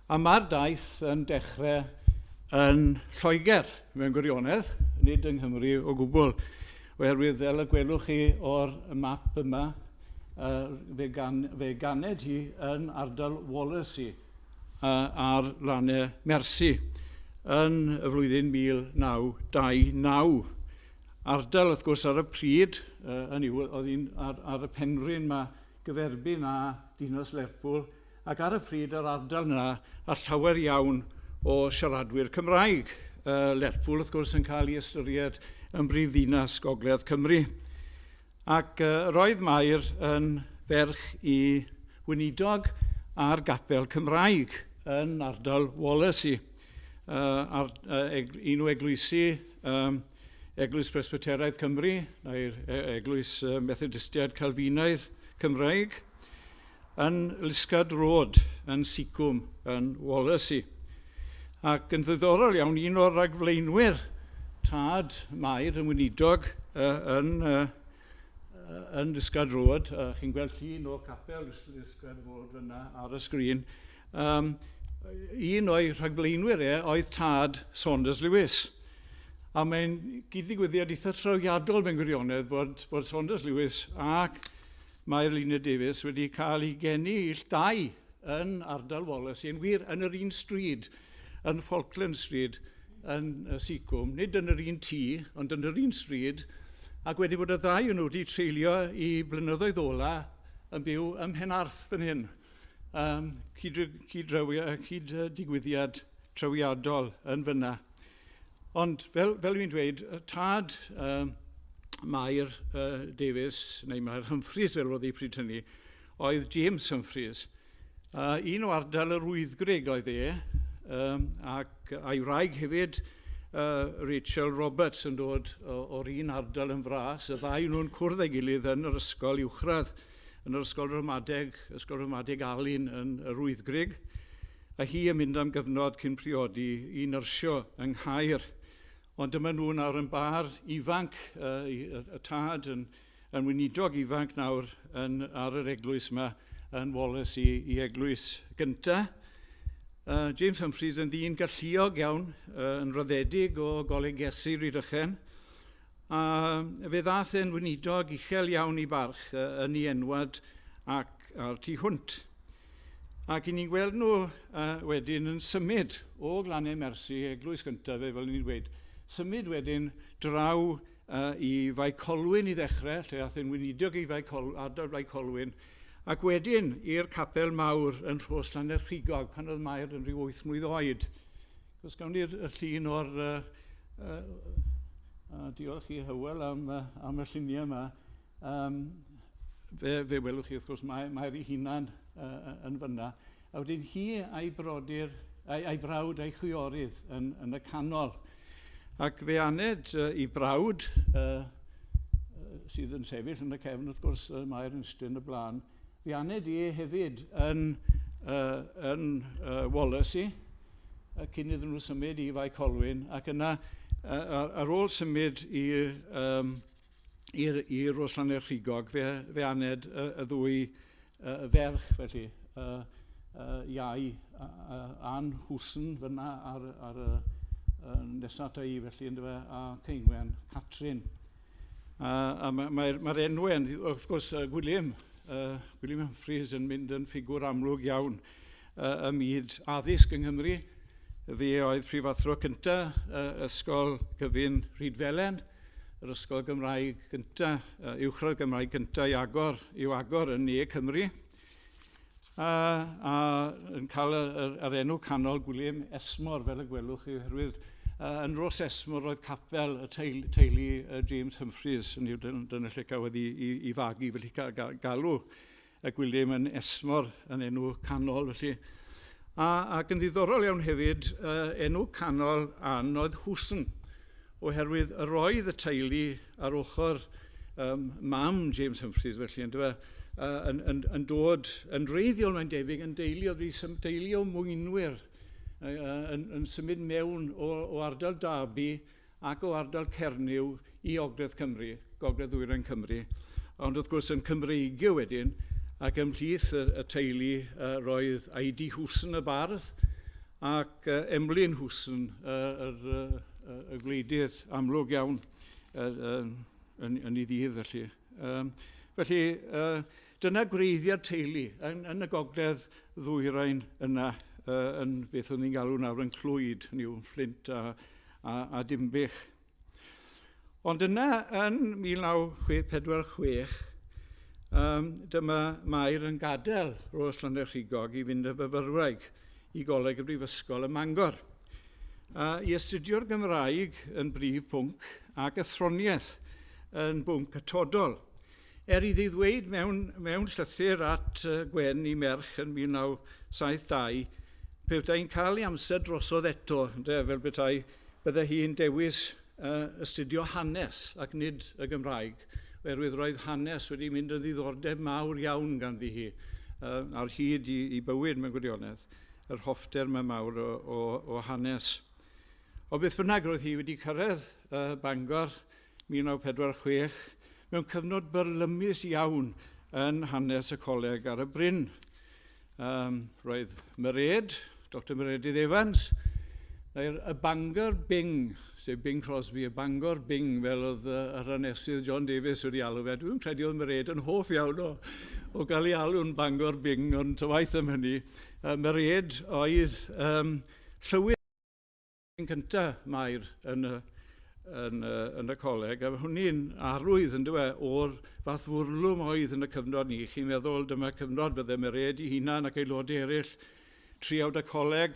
A mae'r daith yn dechrau yn Lloegr, mewn gwirionedd, nid yng Nghymru o gwbl. Oherwydd, fel y gwelwch chi o'r map yma, fe, gan, fe ganed hi yn ardal Wallasey ar lannau Mersi yn y flwyddyn 1929. Ardal, wrth gwrs, ar y pryd, yn yw, oedd hi'n ar, ar y penrhyn yma gyferbyn â dinas Lerpwl, ac ar y pryd yr ardal yna a llawer iawn o siaradwyr Cymraeg. Lerpwl, wrth gwrs, yn cael ei ystyried yn brif ddinas Gogledd Cymru. Ac roedd Mair yn ferch i weinidog ar gapel Cymraeg yn ardal Wallasey, ar, un o eglwysi um, Eglwys Presbyteraidd Cymru, neu'r Eglwys Methodistiaid Calfinaidd Cymraeg. yn Liscard Road yn Sicwm yn Wallasey. Ac yn ddiddorol iawn, un o'r rhagflaenwyr tad Mair yn weinidog uh, yn, uh, yn Liscard Road, uh, chi'n gweld llun o capel Liscard Road yna ar y sgrin, um, un o'i rhagflaenwyr e oedd tad Saunders Lewis. A mae'n gyd-ddigwyddiad eitha trawiadol mewn gwirionedd bod, bod Saunders Lewis ac Mae Luned Davies wedi cael ei geni ill dau yn ardal Wallasey, yn wir, yn yr un stryd, yn Falkland Street, yn Seacombe, nid yn yr un tŷ, ond yn yr un stryd, ac wedi bod y ddau o'n nhw wedi treulio i blynyddoedd ola yn byw ym Mhenarth fan hyn. Um, cyd-digwyddiad trawiadol yn fyna. Ond fel, fel dwi'n dweud, tad Mair Davies, neu Mair Humphreys fel oedd ei pryd hynny, oedd James Humphreys. Un o ardal yr Wyddgrug oedd e, um, ac a'i wraig hefyd, Rachel Roberts, yn dod o'r un ardal yn fras. Y ddau nhw'n cwrdd ei gilydd yn yr ysgol uwchradd, yn yr ysgol ramadeg, ysgol ramadeg Alun yn yr Wyddgrug. A hi yn mynd am gyfnod cyn priodi i nyrsio yng Nghaer. Ond dyma nhw nawr yn bar ifanc, y, y tad yn, yn weinidog ifanc nawr yn, ar yr eglwys yma yn Wallasey i, i eglwys gynta. James Humphreys yn ddyn galluog iawn, yn raddedig o Goleg Iesu Rhydychen, a fe ddaeth e'n weinidog uchel iawn i barch yn ei enwad ac a'r tu hwnt. Ac i ni'n gweld nhw uh, wedyn yn symud o Glannau Mersi, eglwys gyntaf fe, fel ni'n dweud, symud wedyn draw uh, i Fae Colwyn i ddechrau, lle ath e'n weinidog i Fae Col ardal Fae Colwyn, ac wedyn i'r capel mawr yn Rhos Llanerchigog, pan oedd Mair yn rhyw 8 mlwydd oed. Os gawn ni'r llun o'r... Uh, uh, uh, diolch i Hywel am, uh, am y lluniau yma. Um, fe, fe welwch chi, wrth gwrs, mae, mae'r ei hunan uh, yn fyna. A wedyn hi a'i brodyr, a'i, a'i brawd a'i chwiorydd yn, yn y canol. Ac fe aned uh, i brawd, uh, sydd yn sefyll yn y cefn, wrth gwrs, uh, mae'r yn yn y blaen, fe aned i hefyd yn, uh, yn uh, Wallasey, uh, cyn iddyn nhw symud i Fae Colwyn, ac yna, uh, ar, ar ôl symud i, um, i'r, i Ros Llanerchigog, fe, fe aned y, y ddwy y ferch, felly, y, y iau, Ann Hwsn fyna ar, ar y, y nesaf ata i, felly, ynddo fe, a Ceinwen, Catrin. A, a mae'r mae, mae enwau, yn, wrth gwrs, Gwilym, uh, Gwilym Humphreys yn mynd yn ffigwr amlwg iawn uh, ym myd addysg yng Nghymru. Fe oedd prifathro cyntaf uh, Ysgol Gyfun Rhydfelen, yr ysgol Gymraeg gyntaf, uwchradd Gymraeg gyntaf i agor, i'w agor yn Ne Cymru, a, a yn cael yr, yr, yr enw canol Gwilym Esmor, fel y gwelwch chi, oherwydd uh, yn Ros Esmor roedd capel y teulu, teulu uh, James Humphreys, yn yw, dyna lle cafodd i, i, i fagu, felly galw y Gwilym yn Esmor yn enw canol, felly. A, ac yn ddiddorol iawn hefyd, uh, enw canol Ann oedd Hwsn, oherwydd yr oedd y teulu ar ochr um, mam James Humphreys, felly, yn, dweud, uh, yn, yn, yn dod yn reiddiol mae'n debyg, yn deulu o deulu o mwynwyr, uh, yn, yn symud mewn o, o ardal Derby ac o ardal Cernyw i Ogledd Cymru, Gogledd Ddwyrain Cymru, ond wrth gwrs yn Cymreigio wedyn, ac ymhlith y, y teulu uh, roedd I.D. Hwsn y bardd, ac Emlyn Hooson, y gwleidydd amlwg iawn yn ei ddydd felly. Felly, dyna gwreiddiau'r teulu yn y gogledd ddwyrain yna, yn beth o'n ni'n galw nawr yn Clwyd, hynny yw Fflint a Dinbych. Ond yna yn 1946, dyma Mair yn gadael Rhos Llannerchrugog i fynd y fyfyrwraig i Goleg y Brifysgol ym Mangor, i astudio'r Gymraeg yn brif pwnc ac athroniaeth yn bwnc atodol. Er iddi ddweud mewn llythyr at Gwen i merch yn 1972, pe bydai'n cael ei amser drosodd eto, ynde, fel petai, bydde hi'n dewis astudio hanes ac nid y Gymraeg, oherwydd roedd hanes wedi mynd yn ddiddordeb mawr iawn ganddi hi ar hyd i bywyd mewn gwirionedd, yr hoffter yma mawr o hanes. O beth bynnag, roedd hi wedi cyrraedd Bangor 1946 mewn cyfnod byrlymus iawn yn hanes y coleg ar y bryn. Roedd Mered, Dr Meredydd Evans, neu'r y Bangor Bing, sef Bing Crosby, y Bangor Bing, fel oedd yr hanesydd John Davies wedi alw fe. Dwi'n credu oedd Mered yn hoff iawn o gael ei alw'n Bangor Bing, ond ta waeth am hynny. Mered oedd llywydd cyntaf Mair yn y coleg, a hwnny'n arwydd yn dweud o'r fath fwrlwm oedd yn y cyfnod ni. Chi'n meddwl dyma cyfnod fydde Mered i hunan ac aelodau eraill triawd y coleg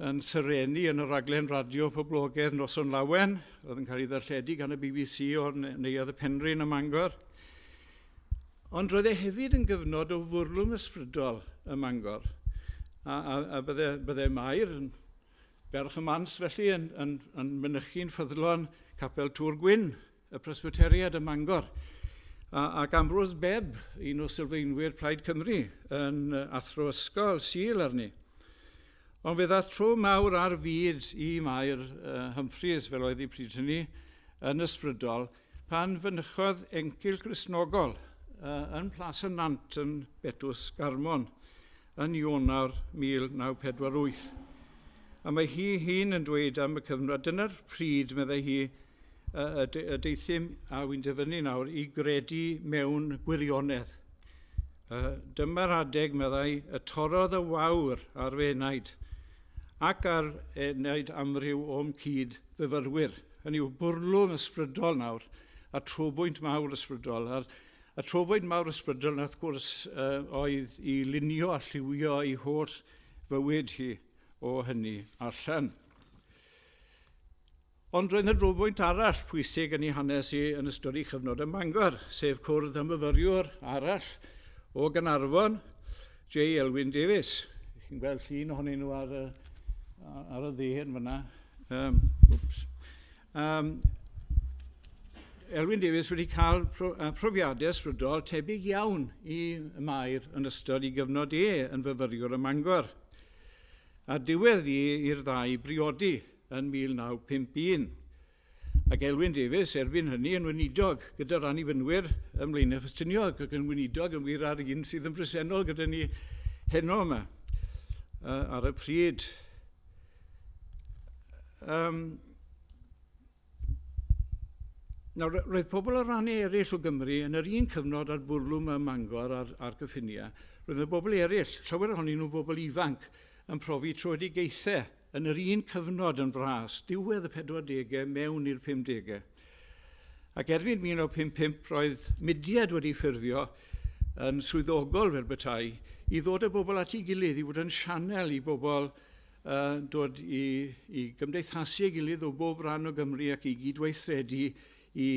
yn serenu yn y raglen radio poblogaidd Noson Lawen, oedd yn cael ei ddarlledu gan y BBC o'r Neuadd y Penrhyn ym Mangor. Ond roedd e hefyd yn gyfnod o fwrlwm ysbrydol ym Mangor, a bydde Mair yn ferch y mans felly yn mynychu'n ffyddlon Capel Tŵr Gwyn, y Presbyteriad ym Mangor. Ac Ambrose Bebb, un o sylfaenwyr Plaid Cymru, yn athro ysgol Sul arni. Ond fe ddaeth tro mawr ar fyd i Mair Humphreys, fel oedd hi pryd hynny, yn ysbrydol, pan fynychodd encil Gristnogol yn Plas y Nant yn Betws Garmon yn Ionawr 1948. A mae hi hun yn dweud am y cyfnod, dyna'r pryd, meddai hi, y deuthum, a wy'n dyfynnu nawr, i gredu mewn gwirionedd. Dyma'r adeg, meddai, y torrodd y wawr ar fy enaid ac ar enaid amryw o'm cyd fyfyrwyr. Hynny yw bwrlwm ysbrydol nawr, a trobwynt mawr ysbrydol. A'r trobwynt mawr ysbrydol, wrth gwrs, oedd i lunio a lliwio ei holl fywyd hi o hynny allan. Ond roedd yna drobwynt arall pwysig yn ei hanes hi yn ystod ei chyfnod ym Mangor, sef cwrdd â myfyriwr arall o Gaernarfon, J. Elwyn Davies. Chi'n gweld llun ohonyn nhw ar y dde yn fyna. Elwyn Davies wedi cael profiadau ysbrydol tebyg iawn i Mair yn ystod ei gyfnod e yn fyfyriwr ym Mangor. A diwedd fi i'r ddau briodi yn 1951. Ac Elwyn Davies erbyn hynny yn weinidog gyda'r Annibynwyr ym Mlaenau Ffestiniog, ac yn weinidog yn wir ar un sydd yn bresennol gyda ni heno yma ar y pryd. Nawr, roedd pobl o rannau eraill o Gymru yn yr un cyfnod ar bwrlwm ym Mangor a'r gyffiniau. Roedd y bobl eraill, llawer ohonyn nhw bobl ifanc, yn profi tröedigaethau yn yr un cyfnod yn fras, diwedd y 40au mewn i'r 50au. Ac erbyn 1955 roedd mudiad wedi ffurfio yn swyddogol fel petai i ddod â bobl at ei gilydd, i fod yn sianel i bobl dod i gymdeithasu ei gilydd o bob rhan o Gymru ac i gydweithredu i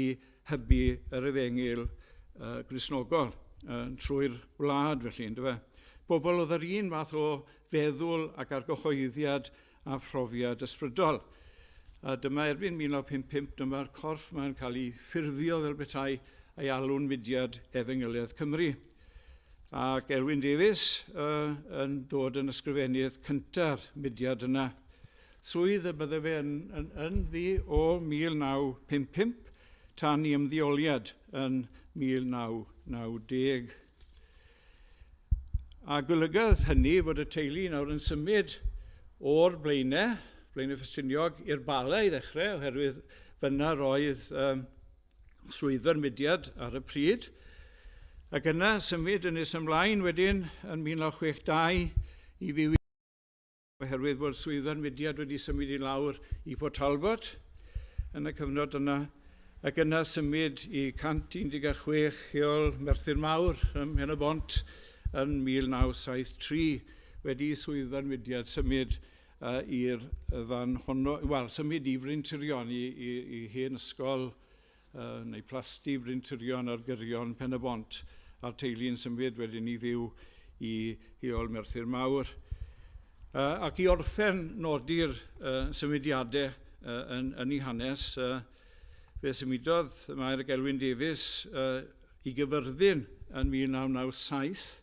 hybu yr efengyl Gristnogol trwy'r wlad felly, yndyfe? Bobl oedd yr un fath o feddwl ac argyhoeddiad a phrofiad ysbrydol. A dyma erbyn 1955, dyma'r corff mae'n cael ei ffurfio fel petai a'i alw'n mudiad Efengyliaeth Cymru. Ac Elwyn Davies yn dod yn ysgrifennydd cynta'r mudiad yna. Swydd y bydde fe yn ddi o 1955 tan i ymddeoliad yn 1990. A golygodd hynny fod y teulu nawr yn symud O'r Blaenau, Blaenau Ffestiniog, i'r Bala i ddechrau, oherwydd fyna roedd swyddfa'r mudiad ar y pryd. Ac yna symud yn nes ymlaen wedyn yn 1962 i fyw oherwydd bod swyddfa'r mudiad wedi symud i lawr i Port Talbot yn y cyfnod yna, ac yna symud i 116 Heol Merthyr Mawr ym Mhen-y-bont yn 1973, wedi i swyddfa'r mudiad symud i'r fan honno, wel, symud i Bryntirion, i hen ysgol neu plasty Bryntirion ar gyrion Pen-y-bont, a'r teulu'n symud wedyn i fyw i Heol Merthyr Mawr. Ac i orffen nodi'r symudiadau yn ei hanes, fe symudodd Mair ac Elwyn Davies i Gyfyrddin yn 1997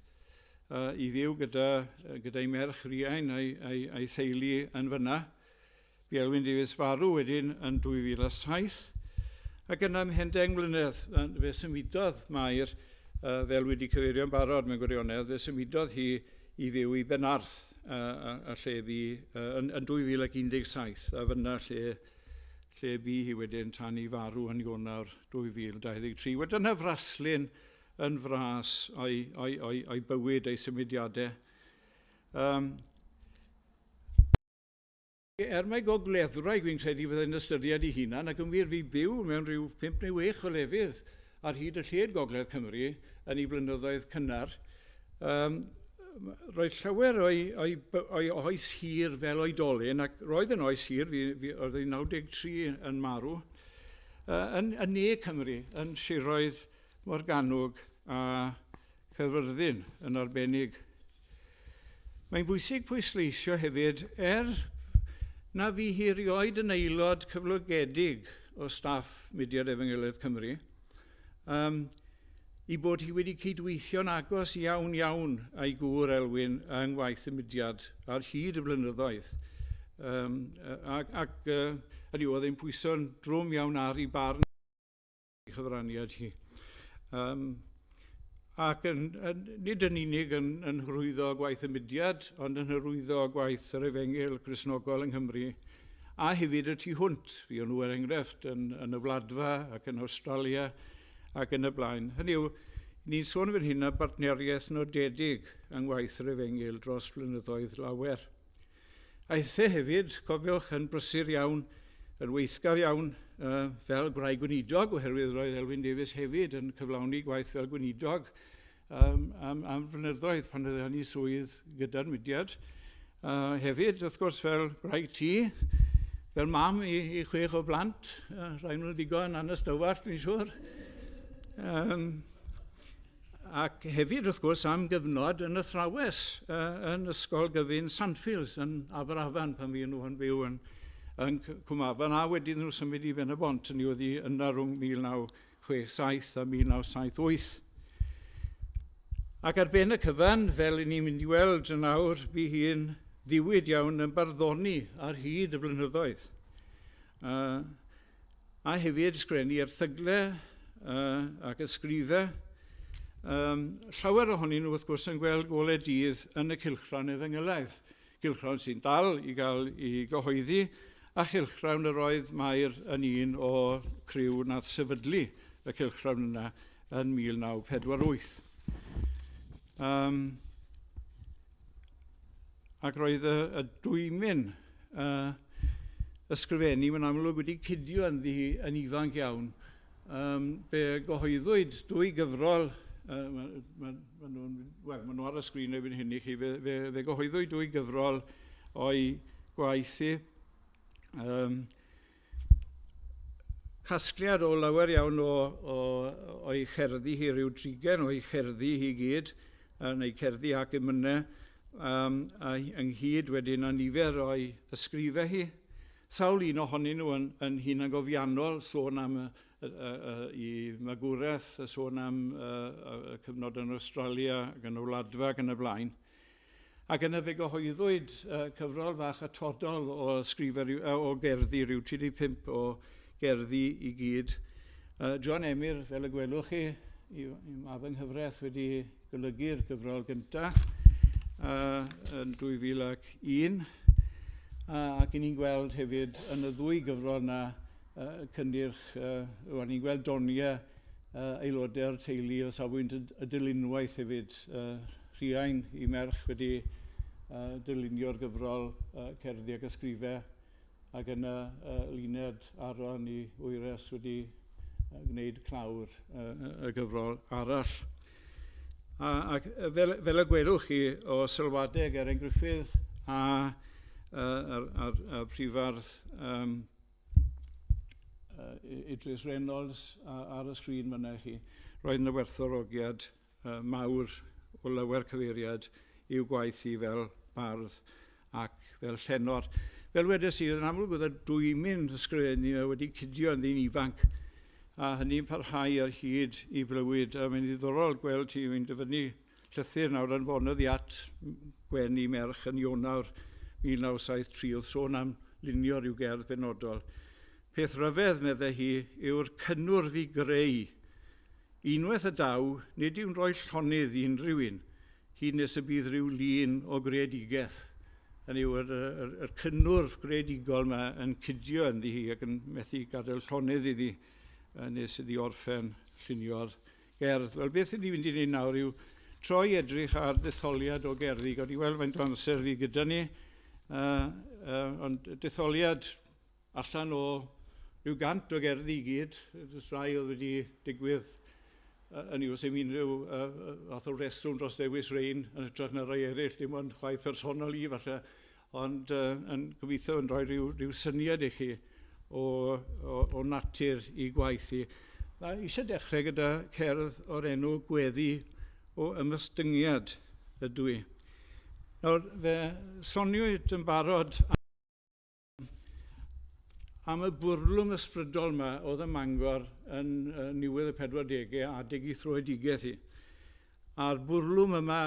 i fyw gyda'i merch Rhiain a'i theulu yn fyna. Bu Elwyn Davies farw wedyn yn 2007, ac yna ymhen 10 mlynedd fe symudodd Mair, fel wedi cyfeirio'n barod mewn gwirionedd, fe symudodd hi i fyw i Benarth, a lle bu yn 2017, a fyna lle bu hi wedyn tan i farw yn Ionawr 2023. Wel, dyna fraslun yn fras o'i bywyd, ei symudiadau. Er mai gogleddwraig fi'n credu fyddai'n ystyried ei hunan, ac yn wir fi byw mewn rhyw 5 neu 6 o lefydd ar hyd y lled Gogledd Cymru yn ei blynyddoedd cynnar, roedd llawer o'i oes hir fel oedolyn, ac roedd yn oes hir, oedd hi'n 93 yn marw, yn ne Cymru, yn siroedd Morgannwg a Caerfyrddin yn arbennig. Mae'n bwysig pwysleisio hefyd, er na fu hi erioed yn aelod cyflogedig o staff Mudiad Efengylaidd Cymru, i bod hi wedi cydweithio'n agos iawn iawn â'i gŵr Elwyn yng ngwaith y mudiad ar hyd y blynyddoedd. Ac hynny yw, oedd e'n pwyso'n drwm iawn ar ei barn chyfraniad hi. Ac nid yn unig yn hyrwyddo gwaith y mudiad, ond yn hyrwyddo gwaith yr Efengyl Gristnogol yng Nghymru, a hefyd y tu hwnt. Fuon nhw, er enghraifft, yn y Wladfa ac yn Awstralia ac yn y blaen. Hynny yw, ni'n sôn fan hyn am bartneriaeth nodedig yng ngwaith yr Efengyl dros flynyddoedd lawer. Aeth e hefyd, cofiwch, yn brysur iawn, yn weithgar iawn fel gwraig gweinidog, oherwydd roedd Elwyn Davies hefyd yn cyflawni gwaith fel gweinidog am flynyddoedd pan oedd hynny swydd gyda'r mudiad. Hefyd, wrth gwrs, fel gwraig tŷ, fel mam i 6 o blant, rhai nhw'n ddigon anystywallt, dwi'n siŵr. Ac hefyd, wrth gwrs, am gyfnod yn athrawes yn Ysgol Gyfun Sandfields yn Aberafan pan fuon nhw yn byw yn Cwmafan, a wedyn nhw symud i Ben-y-bont, yn oedd hi yna rhwng 1967 a 1978. Ac ar ben y cyfan, fel i ni'n mynd i weld yn awr, bu hi'n ddiwyd iawn yn barddoni ar hyd y blynyddoedd. A hefyd sgrennu erthygle ac ysgrifau. Llawer ohonyn nhw, wrth gwrs, yn gweld golau dydd yn y cylchgrawn efengylaidd, cylchgrawn sy'n dal i gael ei gyhoeddi, a chylchgrawn yr oedd Mair yn un o criw nath sefydlu y cylchgrawn yna yn 1948. Ac roedd y dwymyn ysgrifennu mae'n amlwg wedi cydio ynddi hi yn ifanc iawn. Fe gyhoeddwyd dwy gyfrol, ma nhw ar y sgrin erbyn hyn i chi, fe gyhoeddwyd dwy gyfrol o'i gwaith hi. Casgliad o lawer iawn o'i cherddi hi, rhyw drigen o'i cherddi hi gyd, neu cerddi ac emynau, a ynghyd wedyn â nifer o'i ysgrifau hi. Sawl un ohonyn nhw yn hunangofiannol, sôn am i magwraeth, sôn am y cyfnod yn Awstralia ac yn y Wladfa ac yn y blaen. Ac yna fe gyhoeddwyd cyfrol fach atodol o ysgrifau, o gerddi, rhyw 35 o gerddi i gyd. John Emyr, fel y gwelwch chi, i mab yng nghyfraith wedi golygu'r gyfrol gyntaf yn 2001. Ac ni'n gweld hefyd yn y ddwy gyfrol yna cynnyrch, wel, ni'n gweld doniau aelodau'r teulu o safbwynt y dylunwaith hefyd. Rhiain i merch wedi dylunio'r gyfrol cerddi ac ysgrifau, ac yna Luned Aron i wyres wedi gwneud clawr y gyfrol arall. Ac fel y gwelwch chi o sylwadau Geraint Gruffydd a a'r prifardd Idris Reynolds ar y sgrin fyna chi, roedd yna werthfawrogiad mawr o lawer cyfeiriad i'w gwaith hi fel bardd ac fel llenor. Fel wedes i, yn amlwg oedd y dwymyn ysgrifennu yma wedi cydio yn ddyn ifanc, a hynny'n parhau ar hyd i bywyd. A mae'n ddiddorol gweld ti, mae'n dyfynnu llythyr nawr yn fonodd i at Gwen i merch yn Ionawr 1973, oedd sôn am lunio rhyw gerdd benodol. Peth rhyfedd, meddai hi, yw'r cynnwrf i greu. Unwaith y daw, nid yw'n rhoi llonydd i unrhyw un, hyd nes y bydd rhyw lun o greadigaeth. Hynny yw, yr cynnwrf greadigol yma yn cydio ynddi hi ac yn methu gadael llonydd iddi nes iddi orffen llunio'r gerdd. Wel, beth ni'n mynd i wneud nawr yw troi edrych ar ddetholiad o gerddi. Gawn ni weld faint o amser fi gyda ni. Ond detholiad allan o rhyw 100 o gerddi i gyd, rhai oedd wedi digwydd yn yw, sy'n unrhyw fath o reswm dros ddewis rhain yn hytrach na rai eraill, dim ond chwaith personol i falle, ond yn gobeithio yn rhoi rhyw syniad i chi o natur i gwaith i. A eisiau dechrau gyda cerdd o'r enw Gweddi o Ymostyngiad ydw i. Nawr, fe soniwyd yn barod am y bwrlwm ysbrydol yma oedd ym Mangor yn niwedd y 40au adeg ei thröedigaeth hi. A'r bwrlwm yma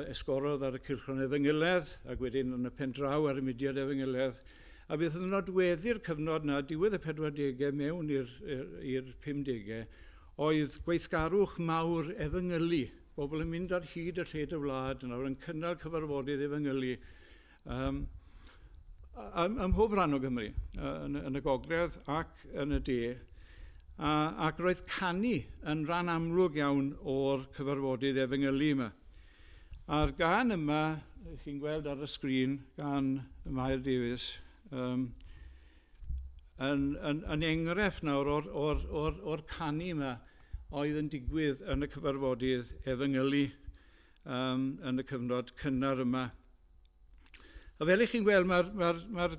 esgorodd ar y cylchgrawn Efengyledd ac wedyn yn y pendraw ar y mudiad Efengyledd. A beth oedd yn nodweddu'r cyfnod yna, diwedd y 40au mewn i'r 50au, oedd gweithgarwch mawr efengylu. Bobl yn mynd ar hyd y lled y wlad nawr yn cynnal cyfarfodydd efengylu. Ym mhob rhan o Gymru, yn y gogledd ac yn y de. Ac roedd canu yn rhan amlwg iawn o'r cyfarfodydd efengylu yma. A'r gân yma, chi'n gweld ar y sgrin gan Mair Davies, yn enghraifft nawr o'r canu yma oedd yn digwydd yn y cyfarfodydd efengylu yn y cyfnod cynnar yma. A fel ych chi'n gweld, mae'r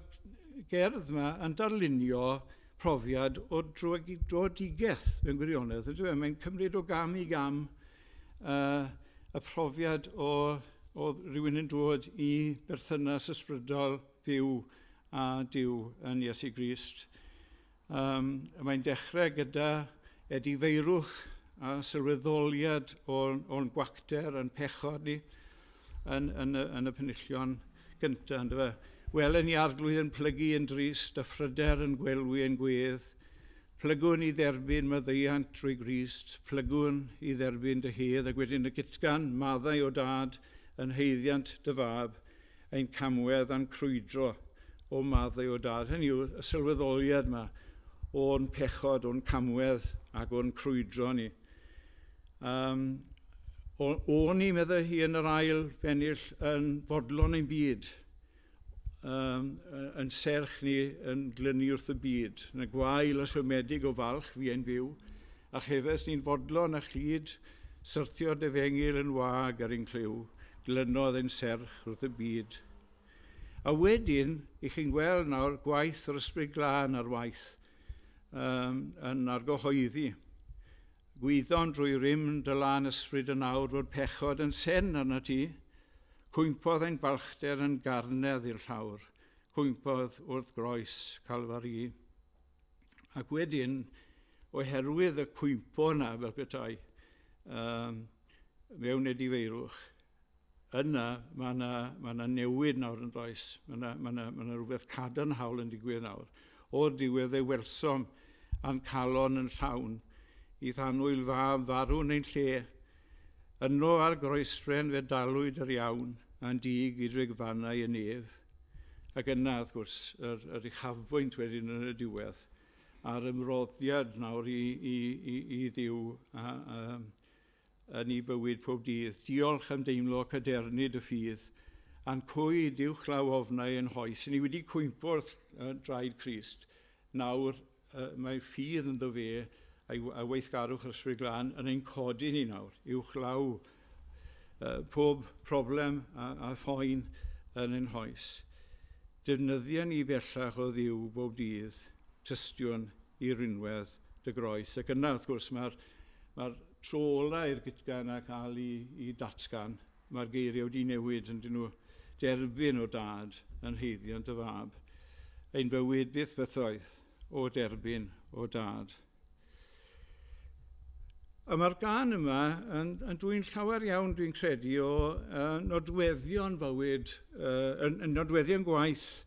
gerdd yma yn darlunio profiad o dröedigaeth mewn gwirionedd. Yndyw e? Mae'n cymryd o gam i gam y profiad o rywun yn dod i berthynas ysbrydol fyw a Duw yn Iesu Grist. Mae'n dechrau gyda edifeirwch a sylweddoliad o'n gwacter yn pechod ni yn y penillion gyntaf, yndyfe? Welen i arglwydd yn plygu yn drist a phryder yn gwelwi yn gwedd. Plygwn i dderbyn maddeuant drwy Grist, plygwn i dderbyn dy hedd, ac wedyn y gytgan maddau o dad yn haeddiant dy fab, ein camwedd a'n crwydro o maddau o dad. Hynny yw y sylweddoliad yma o'n pechod, o'n camwedd ac o'n crwydro ni. O'n i, meddai hi yn yr ail bennill, yn fodlon ein byd, yn serch ni yn glynu wrth y byd, yn y gwael a siomedig o falch fi ein byw, a chefes ni'n fodlon a chlyd, syrthio defengyl yn wag ar ein clyw, glynodd ein serch wrth y byd. A wedyn, i chi'n gweld nawr gwaith yr Ysbryd Glân ar waith yn argyhoeddi. Gwyddon drwy rym dy lân ysbryd yn awr fod pechod yn sen arnat ti. Cwympodd ein balchder yn garnedd i'r llawr. Cwympodd wrth groes Calfari. Ac wedyn, oherwydd y cwympo yna, fel petai, mewn edifeirwch, yna mae yna newid nawr yn does. Mae yna rhywbeth cadarnhaol yn digwydd nawr. O'r diwedd fe welsom a'n calon yn llawn, i thanwyl fab farw yn ein lle. Yno ar groesbren fe dalwyd yr iawn, a'n dig i drigfannau y nef. Ac yna, wrth gwrs, yr uchafbwynt wedyn yn y diwedd, a'r ymroddiad nawr i Dduw yn ei bywyd pob dydd. Diolch am deimlo cadernid y ffydd, a'n cwyd uwchlaw ofnau yn hoes. Ni wedi cwympo wrth draed Crist. Nawr mae ffydd ynddo fe a weithgarwch yr Ysbryd Glân yn ein codi ni nawr, uwchlaw pob problem a phoen yn ein hoes. Defnyddia ni bellach o Dduw bob dydd, tystion i rinwedd dy groes. Ac yna, wrth gwrs, mae'r tro ola i'r gytgan a cael ei datgan. Mae'r geiriau wedi newid yn dyn nhw derbyn o dad yn haeddiant dy fab. Ein bywyd byth bythoedd o derbyn o dad. A mae'r gân yma yn dwyn llawer iawn, dwi'n credu, o nodweddion bywyd, yn nodweddion gwaith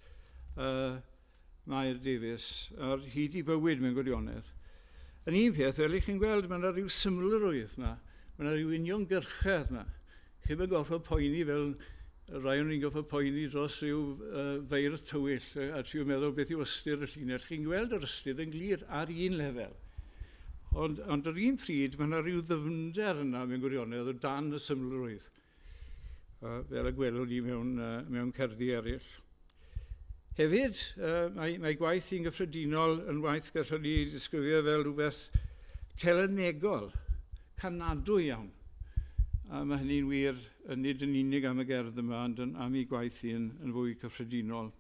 Mair Davies ar hyd i bywyd mewn gwirionedd. Yn un peth, fel ych chi'n gweld, mae yna rhyw symlrwydd yma, mae yna rhyw uniongyrchedd yma. Chi'n mynd gorfod poeni fel rai o'n i'n gorfod poeni dros rhyw feirdd tywyll a trio meddwl beth yw ystyr y llinell. Chi'n gweld yr ystyr yn glir ar un lefel. Ond yr un pryd, mae yna rhyw ddyfnder yna mewn gwirionedd o dan y symlrwydd, fel y gwelwn ni mewn cerddi eraill. Hefyd, mae gwaith i'n gyffredinol yn waith gallwn ni ddisgrifio fel rhywbeth telynegol, canadwy iawn. A mae hynny'n wir nid yn unig am y gerdd yma, ond am ei gwaith i'n yn fwy cyffredinol.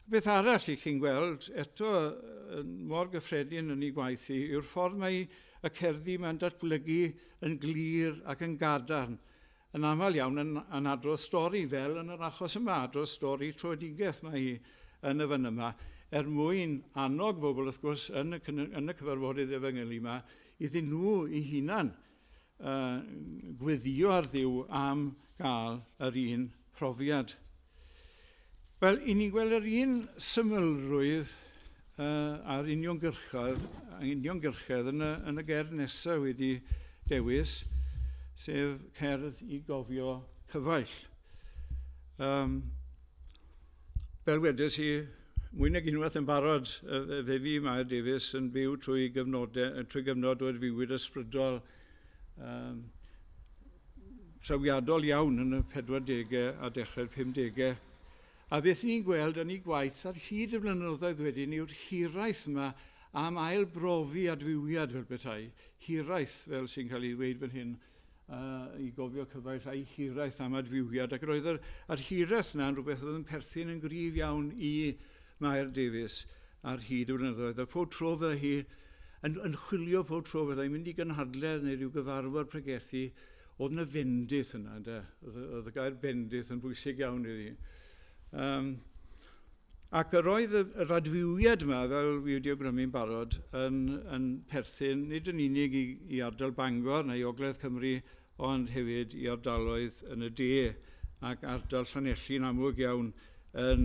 Beth arall i chi'n gweld eto mor gyffredin yn ei gwaith i yw'r ffordd mae y cerddi mae'n datblygu yn glir ac yn gadarn. Yn aml iawn yn adrodd stori, fel yn yr achos yma, adrodd stori tröedigaeth mae hi yn y fan yma, er mwyn annog bobl, wrth gwrs, yn y cyfarfodydd efengylu yma, iddyn nhw eu hunan gweddio ar Dduw am gael yr un profiad. Wel, i ni'n gweld yr un symlrwydd a'r uniongyrchedd yn y gerdd nesaf wedi dewis, sef cerdd i gofio cyfaill. Fel wedes i, mwy nag unwaith yn barod, fe fi Mair Davies yn byw trwy gyfnod o adfywyd ysbrydol trawiadol iawn yn y 40au a dechrau'r 50au. A beth ni'n gweld yn ei gwaith ar hyd y blynyddoedd wedyn yw'r hiraeth yma am ail brofi adfywiad fel petai. Hiraeth, fel sy'n cael ei ddweud fan hyn, i gofio cyfaill a'i hiraeth am adfywiad. Ac roedd yr hiraeth yna yn rhywbeth oedd yn perthyn yn gryf iawn i Mair Davies ar hyd y blynyddoedd. A pob tro fydde hi yn chwilio pob tro fydde hi'n mynd i gynhadledd neu ryw gyfarfod pregethu, oedd yna fendith yna, ynde? Oedd y gair bendith yn bwysig iawn iddi. Ac yr oedd yr adfywiad yma, fel wi wedi awgrymu'n barod, yn perthyn nid yn unig i ardal Bangor neu Ogledd Cymru, ond hefyd i ardaloedd yn y de ac ardal Llanelli'n amlwg iawn yn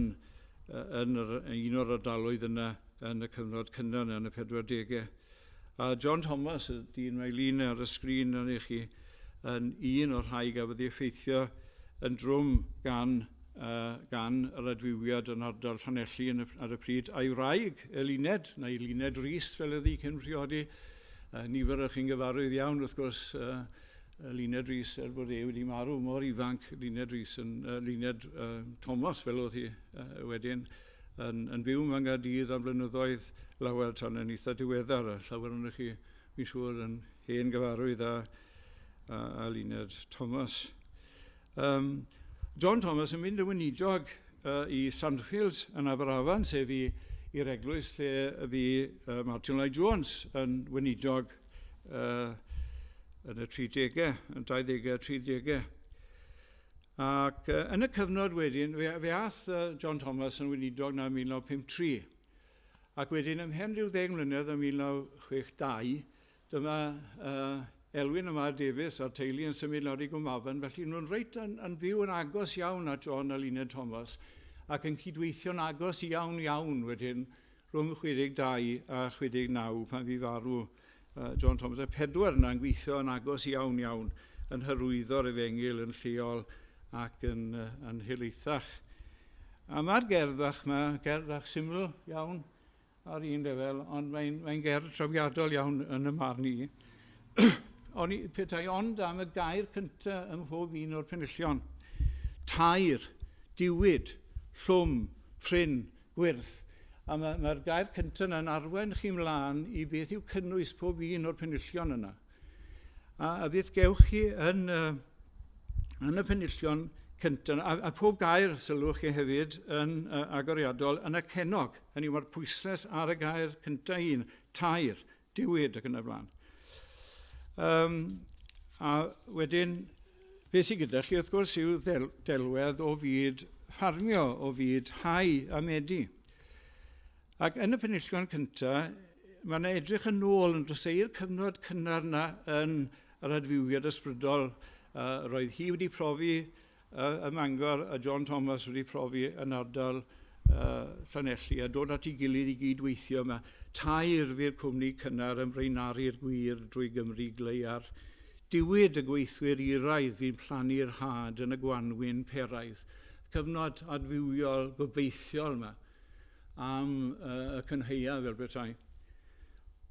un o'r ardaloedd yna yn y cyfnod cynnar yn y 40au. A John Thomas, y dyn mae lun ar y sgrin yn i chi, yn un o'r rhai gafodd ei effeithio yn drwm gan yr adfywiad yn ardal Llanelli ar y pryd, a'i wraig, Eluned, neu Eluned Rhys fel oedd hi cyn priodi. Nifer o'ch chi'n gyfarwydd iawn, wrth gwrs, Eluned Rhys, er bod e wedi marw mor ifanc, Eluned Rhys yn Eluned Thomas fel oedd hi wedyn, yn byw yng Nghaerdydd am flynyddoedd lawer tan yn eitha diweddar, a llawer ohonoch chi, fi'n siŵr, yn hen gyfarwydd â Eluned Thomas. John Thomas yn mynd yn weinidog i Sandfields yn Aberafan, sef i'r eglwys lle y bu Martin Lloyd Jones yn weinidog yn y 30au, yn 20au, 30au. Ac yn y cyfnod wedyn, fe ath John Thomas yn weinidog na 1953. Ac wedyn ymhen rhyw 10 mlynedd ym 1962, dyma Elwyn a Mair Davies a'r teulu yn symud lawr i Gwmafan, felly nhw'n reit yn byw yn agos iawn at John a Luned Thomas ac yn cydweithio'n agos iawn iawn wedyn rhwng 62 a 69 pan fu farw John Thomas. Y pedwar yna'n gweithio yn agos iawn iawn yn hyrwyddo'r efengyl yn lleol ac yn helaethach. A mae'r gerdd fach yma, gerdd fach syml iawn ar un lefel, ond mae'n mae gerdd trawiadol iawn yn y marn i. O'n i, petai ond am y gair cyntaf ym mhob un o'r penillion. Tair, diwyd, llwm, prin, gwyrth. A mae'r mae gair cyntaf yna'n arwain chi mlaen i beth yw cynnwys pob un o'r penillion yna. A beth gewch chi yn, yn y penillion cyntaf, a pob gair sylwch chi hefyd yn agoriadol yn y cenog. Hynny yw, mae'r pwyslais ar y gair cyntaf un, tair, diwyd ac yn y blaen. A wedyn, beth sydd gyda chi wrth gwrs yw delwedd o fyd ffarmio, o fyd hau a medi. Ac yn y penillion cyntaf, mae yna edrych yn ôl yn dros ei'r cyfnod cynnar yna yn yr adfywiad ysbrydol. Roedd hi wedi profi ym Mangor a John Thomas wedi profi yn ardal Llanelli a dod at ei gilydd i gydweithio yma. Tair fu'r cwmni cynnar yn braenaru'r gwir drwy Gymru gleiar. Diwyd y gweithwyr iraidd fu'n plannu'r had yn y gwanwyn peraidd. Cyfnod adfywiol gobeithiol yma am y cynhaeaf fel petai.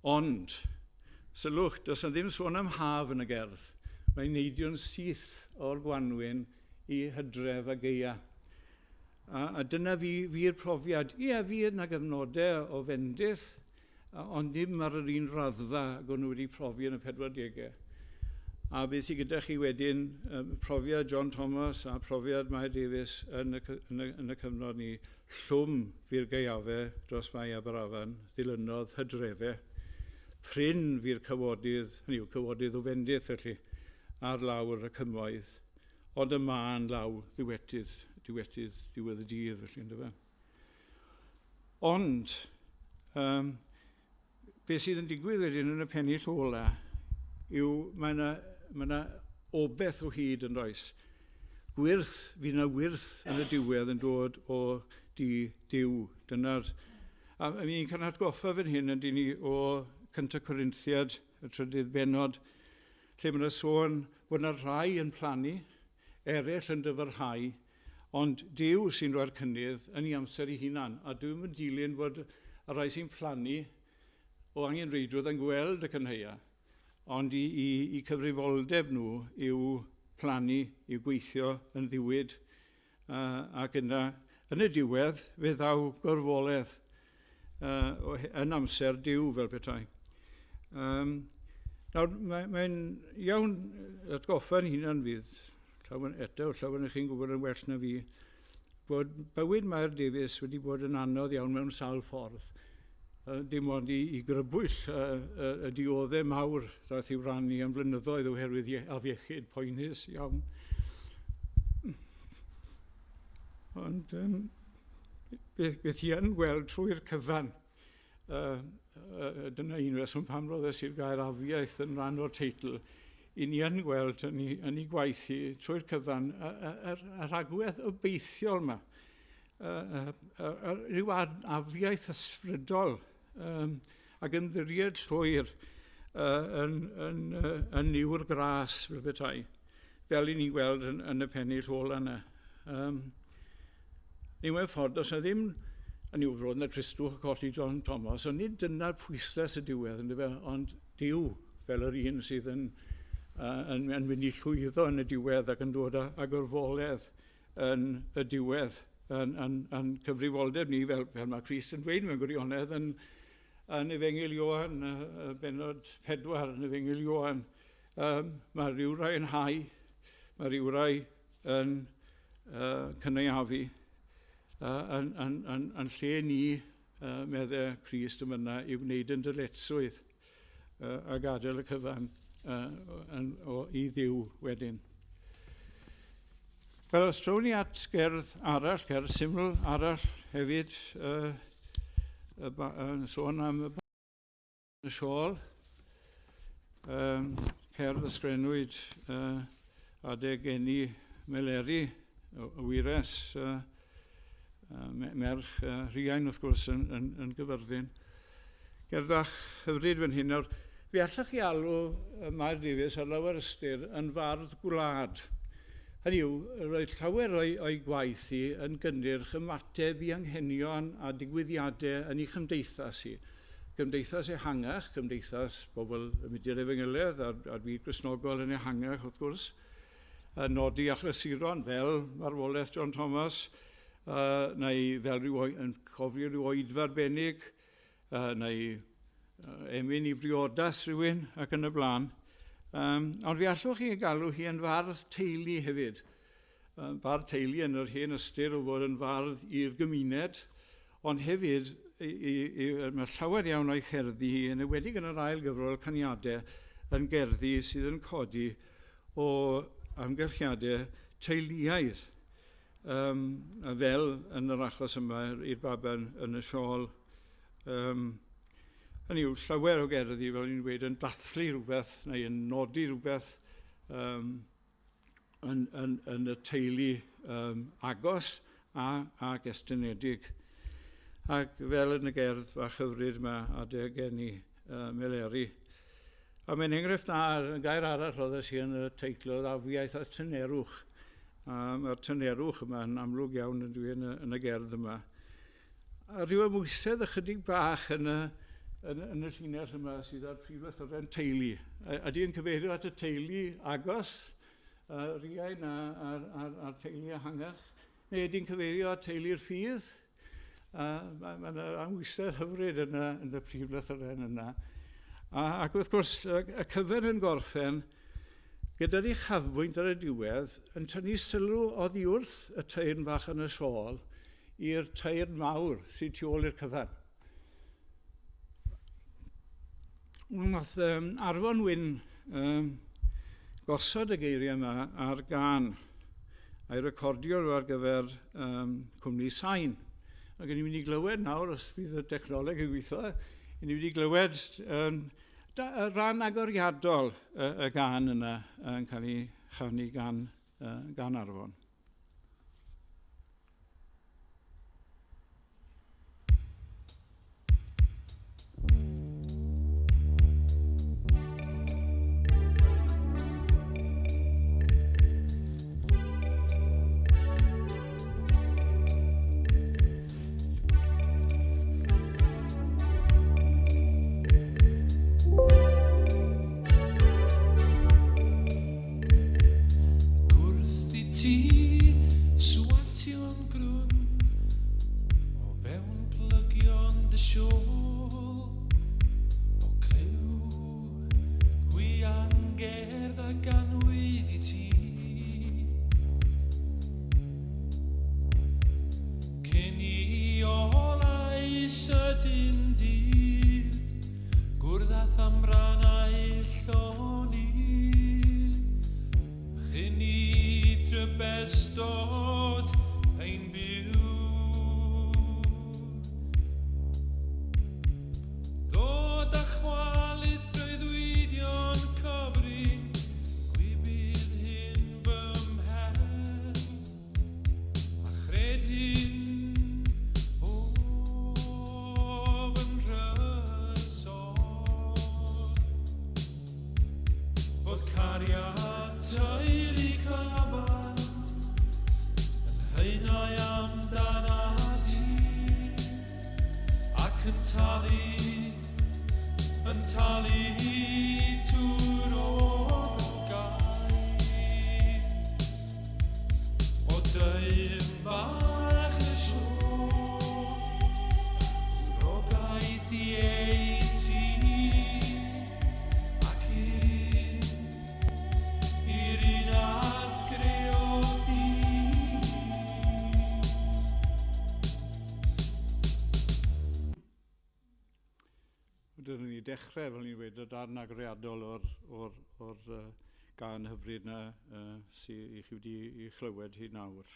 Ond, sylwch, does yna ddim sôn am haf yn y gerdd. Mae'n neidio'n syth o'r gwanwyn i hydref a gaea. A dyna fi'r profiad. Ie, fi yna gyfnodau o fendith, ond ddim ar yr un raddfa ag o'n nhw wedi profi yn y 40au. A beth sydd gyda chi wedyn, profiad John Thomas a profiad Mair Davies yn y cyfnod ni, llwm fu'r gaeafe dros Fae Aberafan, ddilynodd hydrefe, prin fu'r cawodydd, hynny yw cawodydd o fendith felly, ar lawr y cymoedd, ond y mân law ddiwetydd, diwetydd, diwedd y dydd felly, yndyfe. Ond, beth sydd yn digwydd wedyn yn y pennill ola yw mae yna, mae yna obeth o hyd yn does. Gwyrth, fydd yna wyrth yn y diwedd yn dod o di Duw. Dyna'r... A ni'n cael atgoffa fan hyn yn dyn ni o 1 Corinthiad, y trydydd bennod, lle mae yna sôn bod yna rhai yn plannu, eraill yn dyfrhau, ond Duw sy'n rhoi'r cynnydd yn ei amser ei hunan. A dwi'n yn dilyn fod y rhai sy'n plannu o angenrheidrwydd yn gweld y cynhaea, ond i cyfrifoldeb nhw yw plannu, yw gweithio yn ddiwyd, ac yna, yn y diwedd, fe ddaw gorfoledd yn amser Duw fel petai. Nawr, mae'n iawn atgoffa'n hunan fydd, llawer, eto, llawer chi'n gwybod yn well na fi, bod bywyd Mair Davies wedi bod yn anodd iawn mewn sawl ffordd. Dim ond i grybwyll y dioddef mawr ddaeth i'w rannu am flynyddoedd oherwydd afiechyd poenus iawn. Ond beth i yn gweld trwy'r cyfan, dyna un reswm pam roddes i'r gair afiaeth yn rhan o'r teitl, i ni yn gweld yn ei gwaith hi trwy'r cyfan yr agwedd obeithiol yma, rhyw afiaeth ysbrydol ac ymddiried llwyr yn niw'r gras fel petai, fel i ni'n gweld yn y pennill ola yna. Ni mewn ffordd, does yna ddim yn i'w roedd yna tristwch colli John Thomas, ond nid dyna'r pwyslais y diwedd, yndyfe, ond Duw fel yr un sydd yn mynd i llwyddo yn y diwedd ac yn dod â gorfoledd yn y diwedd, yn cyfrifoldeb ni, fel mae Crist yn dweud mewn gwirionedd yn Efengyl Ioan, bennod 4 yn Efengyl Ioan, mae rhyw rai yn hau, mae rhyw rai yn cynaeafu, yn lle ni, medde Crist yn fyna, i wneud yn dyletswydd a gadael y cyfan i Dduw wedyn. Wel, os trown ni at gerdd arall, gerdd syml arall hefyd, yn sôn am y siôl, cerdd ysgrifennwyd adeg geni Meleri, y wyres, merch Rhiain wrth gwrs yn Gyfyrddin. Gerdd fach hyfryd fan hyn. Nawr, fe allwch chi alw Mair Davies ar lawer ystyr yn fardd gwlad. Hynny yw, roedd llawer o'i gwaith hi yn gynnyrch ymateb i anghenion a digwyddiadau yn ei chymdeithas hi. Cymdeithas ehangach, cymdeithas bobl y mudiad efengylaidd a'r byd Gristnogol yn ehangach wrth gwrs, yn nodi achlysuron fel marwolaeth John Thomas, neu fel rhyw, yn cofio rhyw oedfa arbennig, neu emyn i briodas rhywun ac yn y blaen. Ond fe allwch chi galw hi yn fardd teulu hefyd. Bardd teulu yn yr hen ystyr o fod yn fardd i'r gymuned, ond hefyd mae llawer iawn o'i cherddi hi, yn enwedig yn yr ail gyfrol Caniadau, yn gerddi sydd yn codi o amgylchiadau teuluaidd, fel yn yr achos yma i'r baban yn y siôl. Hynny yw, llawer o gerddi, fel ni'n dweud, yn dathlu rhywbeth neu yn nodi rhywbeth yn y teulu agos ac estynedig. Ac fel yn y gerdd fach hyfryd yma, adeg geni Meleri. A mae'n enghraifft dda, y gair arall oedd i yn y teitl oedd afiaith a tynerwch. A mae'r tynerwch yma yn amlwg iawn yn dwi yn y gerdd yma. A rhyw amwysedd ychydig bach yn y llinell yma sydd â'r prif lythyren teulu. Ydy yn cyfeirio at y teulu agos, riain a'r teulu ehangach, neu ydy'n cyfeirio at teulu'r ffydd? Mae yna amwysedd hyfryd yn y prif lythyren yna. Ac wrth gwrs, y cyfer yn gorffen, gyda'r uchafbwynt ar y diwedd, yn tynnu sylw oddi wrth y teyrn fach yn y siôl i'r teyrn mawr sydd tu ôl i'r cyfan. Nath Arfon Wyn gosod y geiriau yma ar gân a'i recordio nhw ar gyfer cwmni Sain. Ac ni'n mynd i glywed nawr, os bydd y dechnoleg yn gweithio, ni'n mynd i glywed rhan agoriadol y gân yna yn cael ei chanu gan Arfon. Gwrth i ti swatio'n grwn o fewn plygion dy siôl, o clyw hwiangerdd a ganwyd i ti. Cyn i olau sydyn dydd gwrdd â thamrannau llonydd, chyn i drybestod ein byw. Ddod â chwalu'th freuddwydion cyfrin, gwybydd hyn fy mhen, a chred hyn o fy nhrysor, fod cariad teulu cyfan yn haenau amdanat ti, ac yn talu tŵr o gaib. O dyn bach y siôl, rogaeth i ei ti, ac un i'r un a'th greodd hi. Wedyn ni dechrau, fel ni'n dweud, y darn agoriadol o'r gân hyfryd na sydd i chi wedi ei chlywed hi nawr.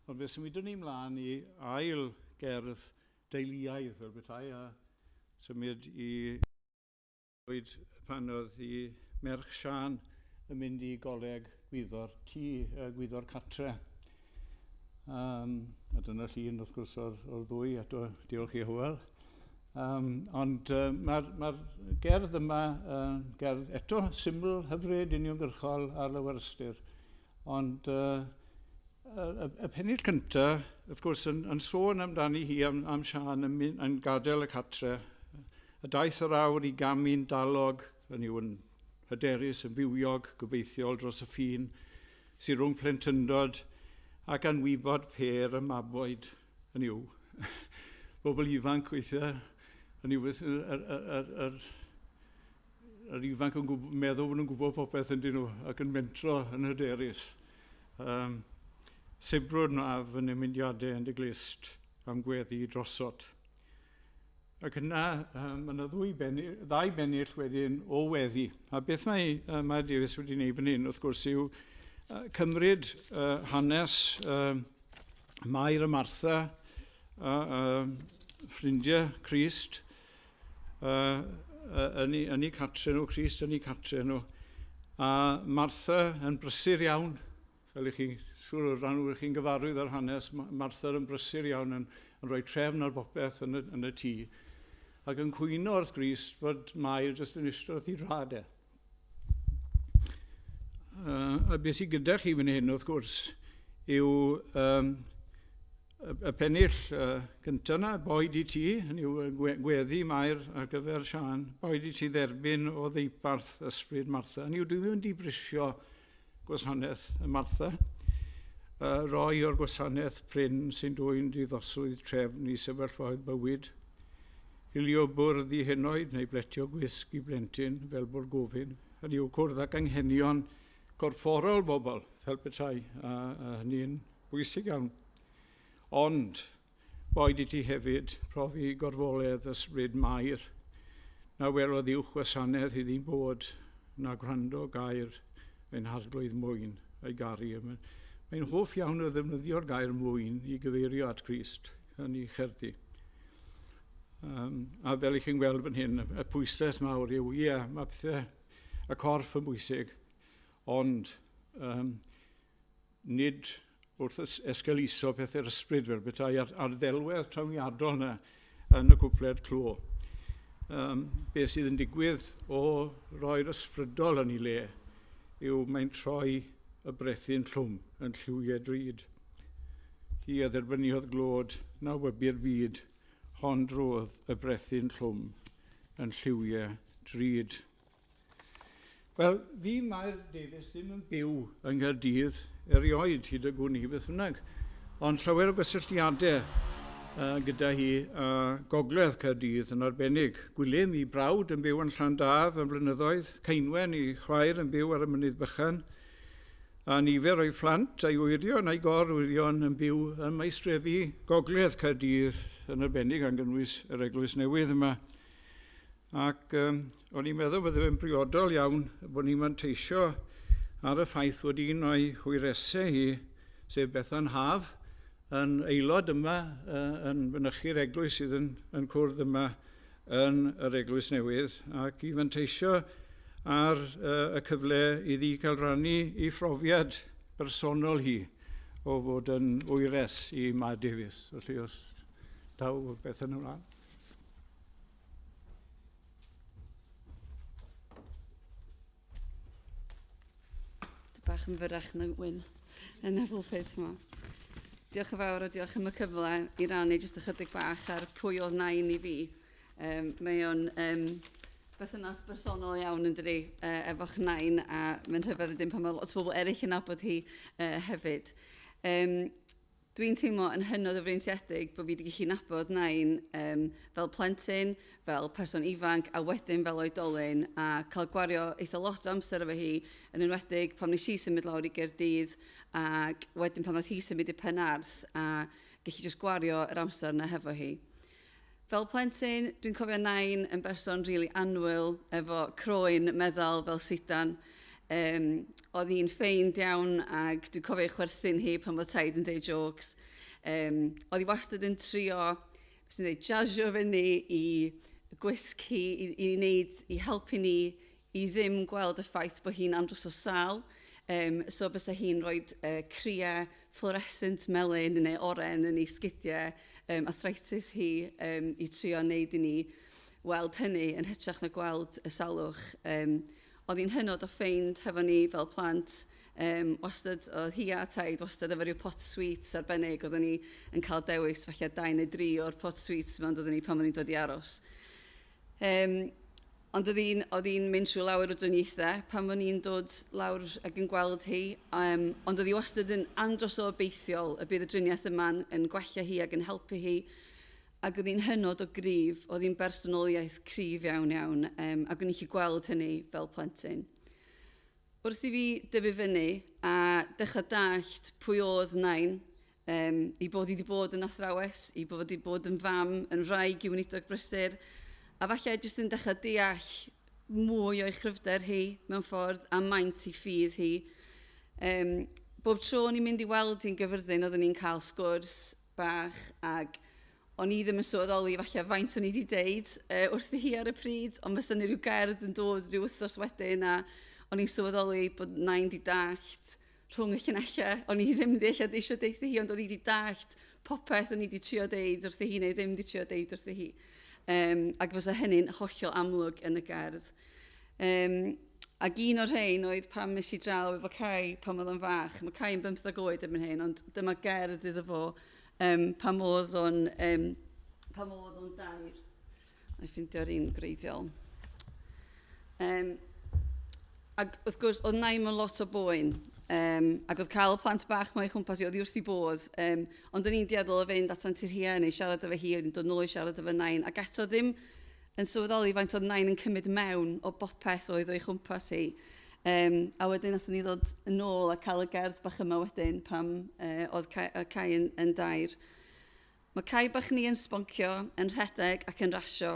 Ond fe symudwn ni mlaen i ail gerdd deuluaidd fel bethau, a symud i oed pan oedd i merch Siân yn mynd i goleg gwyddor tŷ, gwyddor catre. A dyna llun wrth gwrs o'r ddwy, eto diolch i Hywel. Ond mae'r gerdd yma, gerdd eto syml, hyfryd, uniongyrchol ar lawer ystyr. Ond y pennill cyntaf, wrth gwrs, yn sôn amdani hi am Siân yn gadael y catre. Y daith yr awr i gamu'n dalog, yn yw yn hyderus, yn fywiog, gobeithiol dros y ffin, sy'n rhwng plentyndod ac anwybod per y mabwyd, yn yw. Bobl ifanc weithiau, yn yw, yr ifanc yn meddwl bod nhw'n gwybod popeth yn dyn nhw ac yn mentro yn hyderus. Sibrwd na fy nymuniadau yn dy glust am gweddi drosot. Ac yna, mae yna ddau bennill wedyn o weddi. A beth mae Davies wedi gwneud fan hyn, wrth gwrs, yw cymryd hanes Mair a Martha, ffrindiau Crist, yn eu cartre nhw, Crist yn eu cartre nhw. A Martha yn brysur iawn, fel i chi, siŵr o ran wych chi'n gyfarwydd ar hanes, Martha yn brysur iawn yn rhoi trefn ar bopeth yn y tŷ, ac yn cwyno wrth Grist bod Mair jyst yn eistedd wrth ei draed e. A beth sydd gyda chi fan hyn, wrth gwrs, yw y pennill gyntaf yna, boed i ti, hynny yw gweddi Mair ar gyfer Siân, boed i ti dderbyn o ddeuparth ysbryd Martha. Hynny yw, dwi ddim yn dibrisio gwasanaeth y Martha, roi o'r gwasanaeth prin sy'n dwyn diddosrwydd trefn i sefyllfaoedd bywyd, hilio bwrdd i henoed neu bletio gwisg i blentyn fel bod gofyn, hynny yw cwrdd ac anghenion corfforol bobl fel petai, a hynny'n bwysig iawn. Ond, boed i ti hefyd profi gorfoledd ysbryd Mair, na welodd uwch gwasanaeth iddi'n bod, na gwrando gair ein harglwydd mwyn a'i garu. Mae'n hoff iawn o ddefnyddio'r gair mwyn i gyfeirio at Grist yn ei cherddi. A fel i chi'n gweld fan hyn, y pwyslais mawr yw, ie, mae pethau y corff yn bwysig, ond nid wrth esgeuluso pethau'r ysbryd fel petai ar ddelwedd trawiadol yna yn y cwpled clo. Be sydd yn digwydd o roi'r ysbrydol yn ei le yw mae'n troi y brethyn llwm yn lliwiau drud. Hi a dderbyniodd glod na wybu'r byd, hon drodd y brethyn llwm yn lliwiau drud. Wel, fi Mair Davies ddim yn byw yng Nghaerdydd erioed hyd y gwn i beth bynnag, ond llawer o gysylltiadau gyda hi Gogledd Caerdydd yn arbennig. Gwilym i brawd yn byw yn Llandaf yn blynyddoedd, Ceinwen i chwaer yn byw ar y Mynydd Bychan, a nifer o'i phlant a'i wyrion a'i gorwyrion yn byw ym maestrefi Gogledd Caerdydd yn arbennig, gan gynnwys yr Eglwys Newydd yma. Ac o'n i'n meddwl fydde fe'n briodol iawn bod ni'n manteisio ar y ffaith fod un o'i hwyresau hi, sef Bethan Haf, yn aelod yma yn mynychu'r eglwys sydd yn cwrdd yma yn yr Eglwys Newydd, ac i fanteisio ar y cyfle iddi cael rannu ei phrofiad bersonol hi o fod yn wyres i Mair Davies. Felly os daw Bethan ymlaen. Bach yn fyrrach na Wyn yn y pulpit yma. Diolch yn fawr a diolch am y cyfle i rannu jyst ychydig bach ar pwy oedd nain i fi. Mae o'n berthynas bersonol iawn yn dydi, efo'ch nain, a mae'n rhyfedd ydyn pan mae lot o bobl eraill yn nabod hi hefyd. Dwi'n teimlo yn hynod o freintiedig bod fi wedi gallu nabod nain fel plentyn, fel person ifanc, a wedyn fel oedolyn, a cael gwario eitha lot o amser efo hi, yn enwedig pan nes i symud lawr i Gaerdydd, ac wedyn pan nath hi symud i Penarth, a gallu jyst gwario yr amser yna hefo hi. Fel plentyn, dwi'n cofio nain yn berson rili annwyl, efo croen meddal fel sidan. Oedd hi'n ffeind iawn ac dwi'n cofio chwerthin hi pan bod taid yn deud jokes. Oedd hi wastad yn trio, beth sy'n deud, jazzio fyny i gwisg hi, i helpu ni i ddim gweld y ffaith bod hi'n andros o sâl. So bysa hi'n rhoi cria fluorescent melyn neu oren yn ei sgidiau, arthritis hi, i trio wneud i ni weld hynny yn hytrach na gweld y salwch. Oedd hi'n hynod o ffeind hefo ni fel plant. Wastad, oedd hi a taid wastad efo rhyw pot sweets arbennig, oedden ni yn cael dewis falle 2 neu 3 o'r pot sweets yma, oedden ni pan o'n i'n dod i aros. Ond oedd hi'n mynd trwy lawer o driniaethau pan o'n i'n dod lawr ac yn gweld hi. Ond oedd hi wastad yn andros o obeithiol y bydd y driniaeth yma'n yn gwella hi ac yn helpu hi. Ac oedd hi'n hynod o gryf, oedd hi'n bersonoliaeth cryf iawn iawn, ac o'n i'n gallu gweld hynny fel plentyn. Wrth i fi dyfu fyny a dechrau dallt pwy oedd nain, i bod i wedi bod yn athrawes, i bod wedi bod yn fam, yn wraig i weinidog brysur, a falle jyst yn dechrau deall mwy o'i chryfder hi mewn ffordd a maint ei ffydd hi. Bob tro o'n i'n mynd i weld hi'n Gyfyrddin, oeddwn i'n cael sgwrs bach ac o'n i ddim yn sylweddoli falle faint o'n i wedi deud wrthi hi ar y pryd, ond fysa ni rhyw gerdd yn dod rhyw wythnos wedyn a o'n i'n sylweddoli bod nain di dallt rhwng y llinellau. O'n i ddim di eich eisiau deud hi, ond oedd hi di dallt popeth o'n i di trio deud wrthi hi neu ddim di trio deud wrthi hi. Ac fysa hynny'n hollol amlwg yn y gerdd. Ac un o'r rhain oedd pan nes i draw efo Cai pan oedd o'n fach. Mae Cai yn 15 oed erbyn hyn, ond dyma gerdd iddo fo pan oedd o'n 3. Na i ffeindio'r un gwreiddiol. Ac wrth gwrs, oedd nain mewn lot o boen, ac oedd cael y plant bach mae chwmpas i, oedd hi wrth ei bodd, ond o'n i'n dueddol o fynd at anti rhieni, siarad efo hi, oedd hi'n dod nôl i siarad efo nain, ac eto ddim yn sylweddoli faint oedd nain yn cymryd mewn o bopeth oedd o'i chwmpas hi. A wedyn nathon ni ddod yn ôl a cael y gerdd bach yma wedyn pam oedd Cai yn 2. Mae Cai bach ni yn sboncio, yn rhedeg ac yn rasio,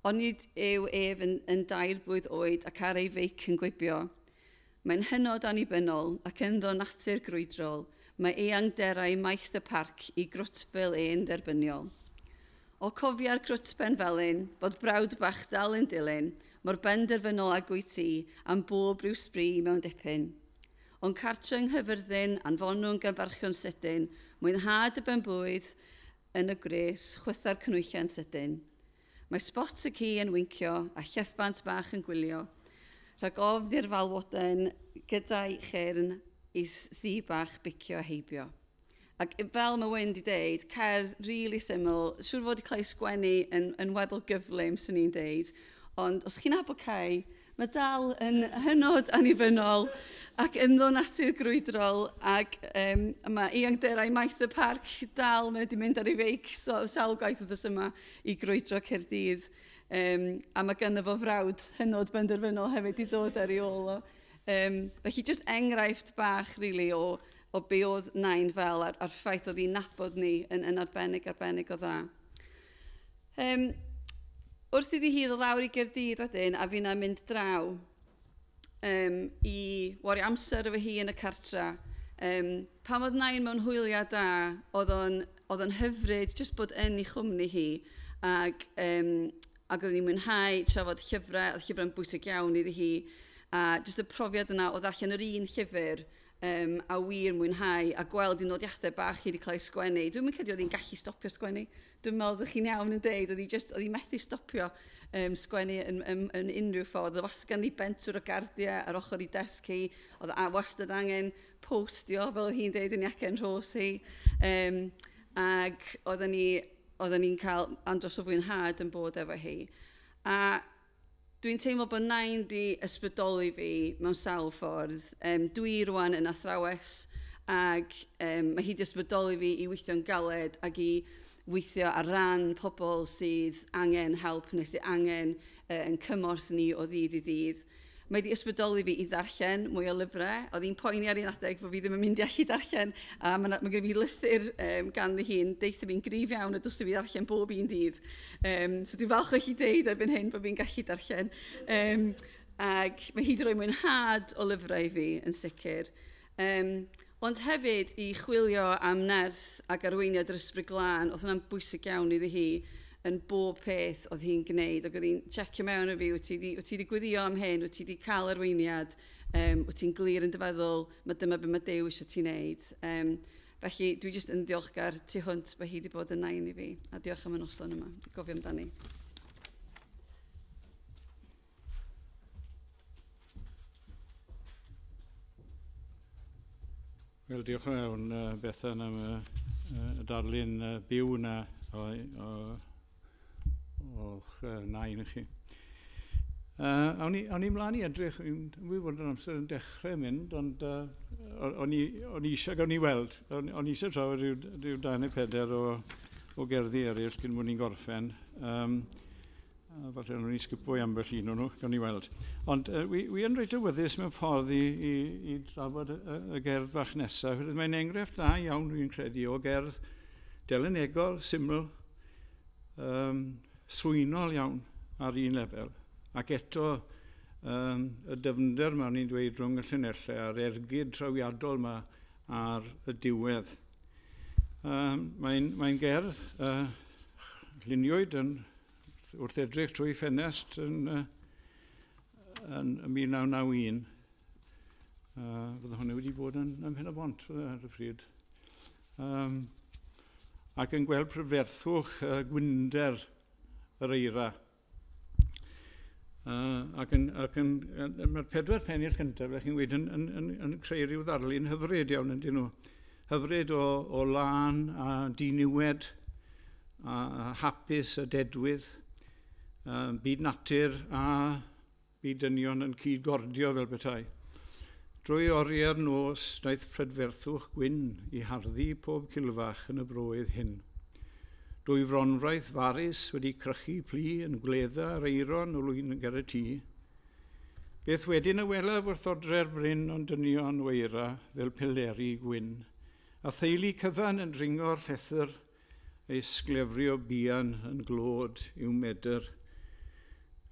onid yw ef yn 3 blwydd oed ac ar ei feic yn gwibio. Mae'n hynod annibynnol ac ynddo natur grwydrol. Mae eangderau maith y parc i grwtfil e'n dderbyniol. O cofia'r crwtben felyn, bod brawd bach dal yn dilyn, mor benderfynol ag wyt ti am bob rhyw sbri mewn dipyn. Ond cartre yng Nghyfyrddin, anfonwn gan farchio'n sydyn, mwynhad y benblwydd yn y gwres, chwytha'r cnwyllau'n sydyn. Mae spot y ci yn wincio a llyffant bach yn gwylio, rhag ofn i'r falwoden gyda'i chyrn i ddi bach bicio heibio. Ac fel mae Wyn wedi deud, cerdd really syml, siŵr fod i cael ei sgwennu yn weddol gyflym, swn i'n deud, ond os chi'n nabod Cai, mae dal yn hynod annibynnol ac ynddo natur grwydrol ac mae eangderau maith y parc dal, mae wedi mynd ar ei feic sawl gwaith wythnos yma i grwydro Caerdydd. A mae ganddo fo frawd hynod benderfynol hefyd i ddod ar ei ôl o. Felly jyst enghraifft bach really, o be oedd nain fel a'r ffaith oedd hi'n nabod ni yn arbennig o dda. Wrth iddi hi ddod lawr i Gaerdydd wedyn, a fi'na mynd draw i wario amser efo hi yn y cartra. Pan oedd nain mewn hwyliau da, oedd o'n hyfryd jyst bod yn ei chwmni hi, ac oedden ni'n mwynhau trafod llyfrau, oedd llyfrau'n bwysig iawn iddi hi, a jyst y profiad yna o ddarllen yr un llyfr a wir mwynhau a gweld i nodiadau bach hi wedi cael ei sgwennu. Dwi'n credu oedd hi'n gallu stopio sgwennu. Dwi'n meddwl oedd chi'n iawn yn deud, oedd hi methu stopio sgwennu yn unrhyw ffordd. Oedd wastad ganddi bentwr o gardiau ar ochr ei desg hi, oedd wastad angen postio, fel oedd hi'n deud yn iacen rhos hi. Ac oedden ni'n cael andros o fwynhad yn bod efo hi. A dwi'n teimlo bod nain di ysbrydoli fi mewn sawl ffordd. Dwi rwan yn athrawes ac mae hi di ysbrydoli fi i weithio'n galed ac i weithio ar ran pobl sydd angen help neu sydd angen yn cymorth ni o ddydd i ddydd. Mae wedi ysbrydoli fi i ddarllen mwy o lyfrau. Oedd hi'n poeni ar un adeg bod fi ddim yn mynd i allu darllen. A mae gen i fi lythyr ganddi hi'n deitha fi'n gryf iawn a dylse fi ddarllen bob un dydd. So dwi'n falch o chi deud erbyn hyn bod fi'n gallu darllen. Ac mae hi wedi rhoi mwynhad o lyfrau i fi yn sicr. Ond hefyd i chwilio am nerth ac arweiniad yr Ysbryd Glân, oedd hwnna'n bwysig iawn iddi hi yn bob peth oedd hi'n gwneud, ac oedd hi'n checio mewn o fi, wyt ti wedi gweddio am hyn, wyt ti wedi cael arweiniad, wyt ti'n glir yn dy feddwl, mae dyma be mae Duw eisiau ti wneud. Felly dwi jyst yn diolchgar tu hwnt bod hi wedi bod yn nain i fi, a diolch am y noson yma, gofio amdani. Wel, diolch yn iawn, Bethan, am y, y darlun byw yna o, o, o'ch nain i chi. Awn ni, awn ni mlaen i edrych, fi'n gwybod bod yr amser yn dechrau mynd, ond o'n i, o'n i eisiau gawn ni weld, o'n, o'n i eisiau trafod rhyw, rhyw dau neu pedair o, o gerddi eraill cyn mwyn ni'n gorffen. Um, A falle nhw'n i sgipo i ambell un o'n nhw, gawn ni weld. Ond wi, wi yn reit awyddus mewn ffordd i, i, i drafod y, y, y gerdd fach nesaf. Mae'n enghraifft dda iawn, dwi'n credu, o gerdd delynegol, syml, um, swynol iawn ar un lefel. Ac eto, um, y dyfnder mae ni'n dweud rhwng y llinellau a'r ergyd trawiadol yma ar y diwedd. Um, Mae'n mae gerdd lluniwyd yn wrth edrych trwy ffenest yn, uh, yn 1991. Fydde hwnna wedi bod yn, ym Mhen y Bont ar y pryd. Um, ac yn gweld prydferthwch gwynder yr eira. Ac yn, ac yn, yn, mae'r pedwar pennill cyntaf, fel chi'n gweud, yn, yn, yn, yn creu rhyw ddarlun hyfryd iawn yn dyn nhw. Hyfryd o, o lân a diniwed, a, a hapus a dedwydd, byd natur a byd dynion yn cyd-gordio fel petai. Drwy oriau'r nos daeth prydferthwch gwyn i harddu pob cilfach yn y broedd hyn. Dwy fronfraith farus wedi crychu plu yn gwledda ar eiron o lwyn ger y tŷ. Beth wedyn y welaf wrth odre'r bryn ond dynion weira fel pileri gwyn, a theulu cyfan yn dringo'r llethr ei sglefrio buan yn glod i'w medr.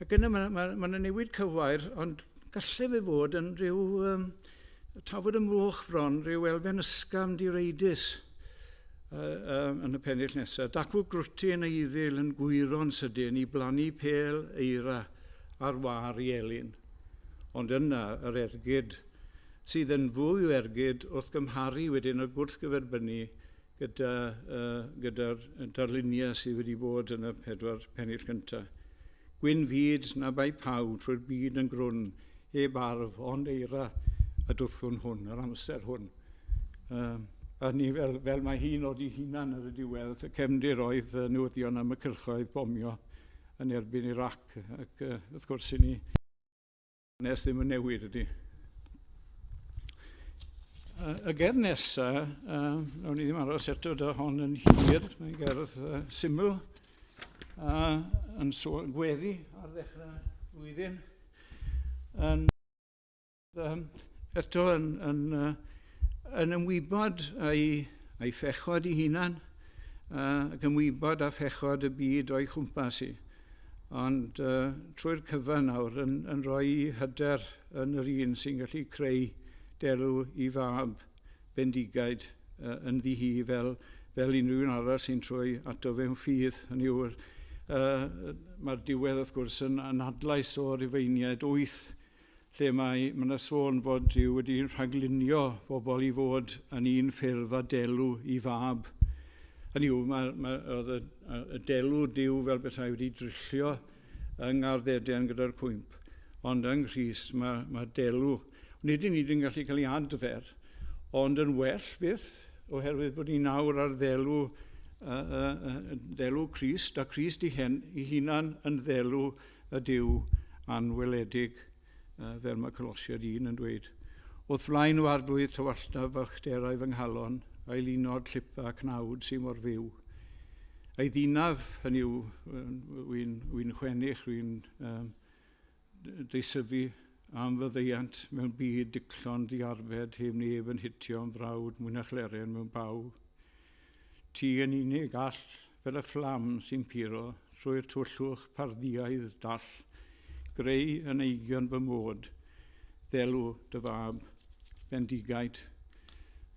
Ac yna mae yna ma, ma newid cywair, ond gallai fe fod yn rhyw um, tafod y moch bron, rhyw elfen ysgafn direidus um, yn y pennill nesaf. Dacw grwti yn eiddil yn gwyro'n sydyn i blannu pêl eira ar war i elin. Ond yna yr ergyd sydd yn fwy o ergyd wrth gymharu wedyn y gwrthgyferbynnu gyda, uh, gyda'r darluniau sydd wedi bod yn y pedwar pennill cyntaf. Gwyn fyd na bai paw trwy'r byd yn grwn, heb arf, ond eira y dwthwn hwn, yr amser hwn. Um, a ni fel, fel mae hi'n nodi hunan ar y diwedd, y cefndir oedd newyddion am y cyrchoedd bomio yn erbyn Iraq, ac uh, wrth gwrs i ni Nes ddim yn newid ydy. Y gerdd nesaf, uh, nawn ni ddim aros eto da hon yn hir, mae'n gerdd uh, syml, uh, yn so, gweddi ar ddechrau blwyddyn. Yn, um, eto yn, yn, uh, yn ymwybod a'i, a'i phechod ei hunan, uh, ac ymwybod â phechod y byd o'i chwmpas i. Ond uh, trwy'r cyfan nawr yn, yn rhoi hyder yn yr un sy'n gallu creu delw i fab bendigaid uh, ynddi hi fel, fel unrhyw un arall sy'n troi ato fewn ffydd. Hynny yw'r, uh, mae'r diwedd wrth gwrs yn, yn adlais o Rufeiniaid 8 lle mae, mae yna sôn fod Duw wedi rhaglunio bobl i fod yn un ffurf a delw i fab. Hynny yw, mae, mae, oedd y, y delw Duw fel bethau wedi drillio yng Ngardd Eden gyda'r cwymp, ond yng Nghrist mae, mae delw. Nid yn yn gallu cael ei adfer, ond yn well byth, oherwydd bod ni nawr ar ddelw, uh, uh, ddelw Crist, a Crist ei, hen, ei hunan yn ddelw y Duw anweledig, fel mae Colosiaid 1 yn dweud. Wrth flaen o arglwydd tywalltaf falchderau fy nghalon, a'i lunod llipa cnawd sy'n mor fyw. A'i ddinaf, hynny yw, wy'n wy chwennych, wy'n um, deisyfu am fyddeiant mewn byd dicllon diarbed heb neb yn hitio am frawd mwy na chleren mewn baw. Ti yn unig all, fel y fflam sy'n puro, trwy'r twllwch pardduaidd dall, greu yn eigion fy mod, ddelw dy fab, bendigaid,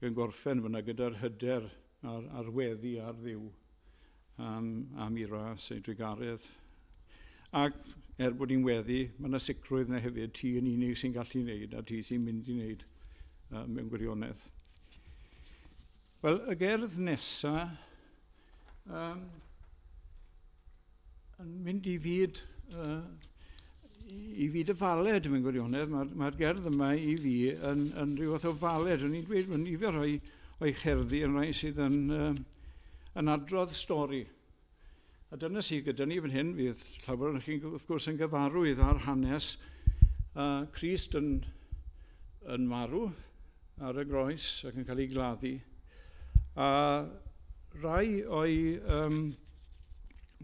yn gorffen fyna gyda'r hyder a'r, a'r weddi ar ddiw am, am i ras ei drugaredd. Ac er bod hi'n weddi, mae yna sicrwydd yna hefyd, ti yn unig sy'n gallu wneud a ti sy'n mynd i wneud uh, mewn gwirionedd. Wel, y gerdd nesaf um, yn mynd i fyd uh, i fyd y faled mewn gwirionedd. Mae'r mae gerdd yma i fi yn, yn rhyw fath o faled. O'n i'n dweud, mae'n nifer o'i, o'i cherddi yn rhai sydd yn, yn adrodd stori. A dyna sydd gyda ni fan hyn, fydd llawer o'n chi'n wrth gwrs yn gyfarwydd ar hanes Crist yn, yn marw ar y groes ac yn cael ei gladdu. A rai o'i, um,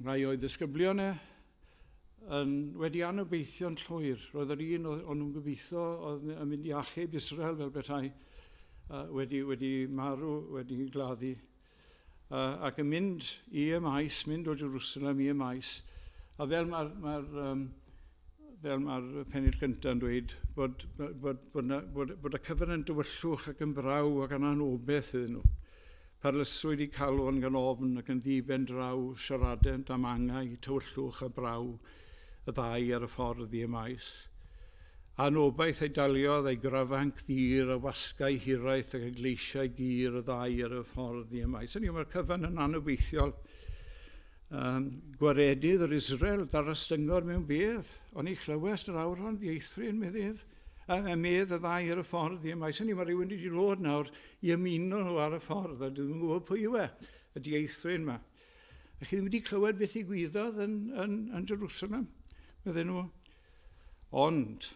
rai o'i ddisgyblion e yn, wedi anobeithio'n llwyr. Roedd yr un o'n nhw'n gobeithio oedd yn mynd i achub Israel fel bethau wedi, wedi marw, wedi gladdu. Ac yn mynd i y maes, mynd o Jerusalem i y maes. A fel mae'r mae um, fel mae'r pennill gyntaf yn dweud, bod, bod, bod, bod, bod y cyfan yn dywyllwch ac yn braw ac yn anobeth iddyn nhw. Parlyswyd i calon gan ofn ac yn ddiben draw, siaradent am angau, tywyllwch a braw, y ddau ar y ffordd i y maes. Anobaith ei daliodd ei grafanc ddir, a wasgau hiraeth ac egleisiau gyr y ddau ar y ffordd i y maes. Hynny yw, mae'r cyfan yn anobeithiol. Um, gwaredydd yr Israel darostyngodd mewn bedd, ond i chlywes yr awr hon ddieithryn, meddif a medd y ddau ar y ffordd i maes. Hynny, mae rhywun wedi dod nawr i ymuno nhw ar y ffordd, a dwi ddim yn gwybod pwy yw e, y dieithryn yma. A chi ddim wedi clywed beth ddigwyddodd yn, yn, yn Jerusalem, medden nhw. Ond,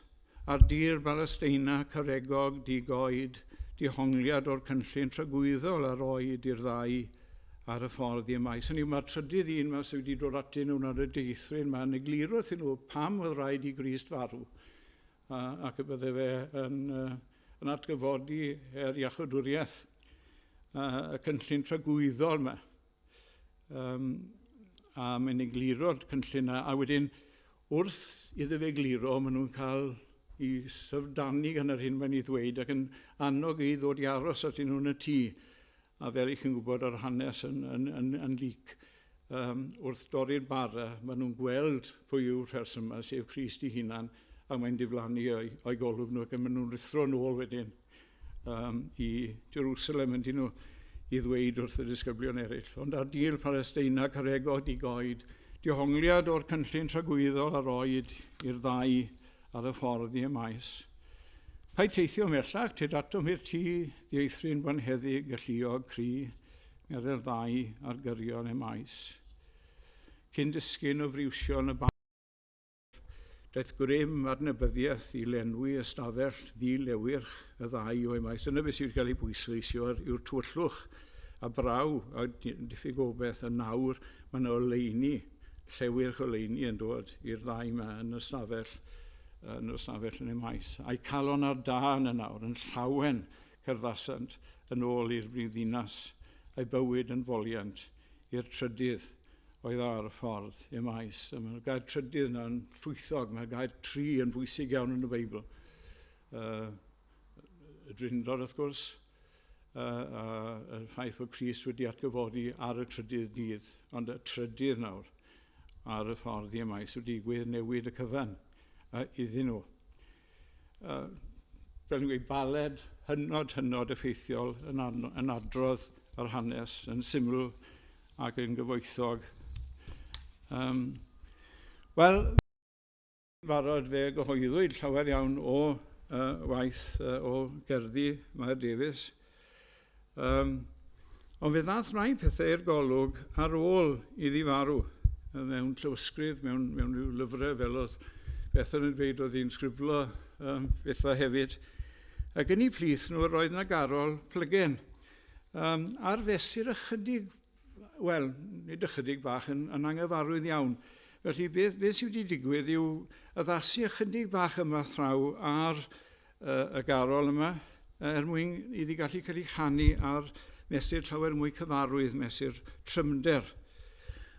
ar dir Palesteina, caregog, digoed, dihongliad o'r cynllun tragwyddol ar oed i'r ddau ar y ffordd i maes. Hynny yw, mae'r trydydd un yma sydd wedi dod atyn nhw'n ar y deithryn yma yn egluro wrthyn nhw pam oedd rhaid i Grist farw ac y bydde fe yn, yn atgyfodi er iachawdwriaeth y cynllun tragwyddol yma. Um, a mae'n egluro'r cynllun yna, a wedyn wrth iddo fe egluro, maen nhw'n cael i syfdanu gan yr hyn mae'n ei ddweud ac yn annog i ddod i aros atyn nhw'n y tŷ. A fel i chi'n gwybod o'r hanes yn, yn, yn, yn Luc, um, wrth dorri'r bara, maen nhw'n gweld pwy yw'r person yma, sef Crist ei hunan, a mae'n diflannu o'i, o'i golwg nhw, ac maen nhw'n rhuthro nôl wedyn um, i Jerusalem yn nhw i ddweud wrth y disgyblion eraill. Ond ar dir Palesteina caregod i goed, dihongliad o'r cynllun tragwyddol ar oed i'r ddau ar y ffordd i y maes. Paid teithio ymhellach, tyd atom i'r tŷ, ddieithryn bonheddig, galluog, cry, meddai'r ddau ar gyrion y maes. Cyn disgyn o friwsion y bar, daeth grym adnabyddiaeth i lenwi ystafell ddi-lewyrch y ddau o'i maes. Dyna beth sydd wedi cael ei bwysleisio yw'r tywyllwch a braw a diffyg gobeith a nawr mae yna oleuni, llewyrch oleuni yn dod i'r ddau yma yn y ystafell yn yr ystafell yn ei maes. A'i calon ar dân yn awr, yn llawen cerddasant yn ôl i'r brif ddinas, a'i bywyd yn foliant i'r trydydd oedd ar y ffordd i'r maes. A mae'r gair trydydd yna yn llwythog, mae'r gair tri yn bwysig iawn yn y Beibl. Y Drindod, wrth gwrs, y ffaith fod Crist wedi atgyfodi ar y trydydd dydd, ond y trydydd nawr ar y ffordd i maes wedi digwydd newid y cyfan iddyn nhw. Fel ni'n gweud, baled hynod, hynod effeithiol yn, yn adrodd yr hanes, yn syml ac yn gyfoethog. Um, Wel, barod fe gyhoeddwyd llawer iawn o uh, waith uh, o gerddi Mair Davies. Um, ond fe ddath rhai pethau i'r golwg ar ôl iddi farw mewn llawysgrif, mewn, mewn rhyw lyfrau fel oedd Bethan yn dweud oedd hi'n sgriblo um, bethau hefyd. Ac yn ei plith nhw roedd yna garol plygen. Um, ar fesur ychydig wel, nid ychydig bach, yn, yn anghyfarwydd iawn. Felly beth, beth sydd wedi digwydd yw addasu ychydig bach yma thraw ar uh, y garol yma, er mwyn iddi gallu cael ei chanu ar mesur llawer mwy cyfarwydd, mesur trymder.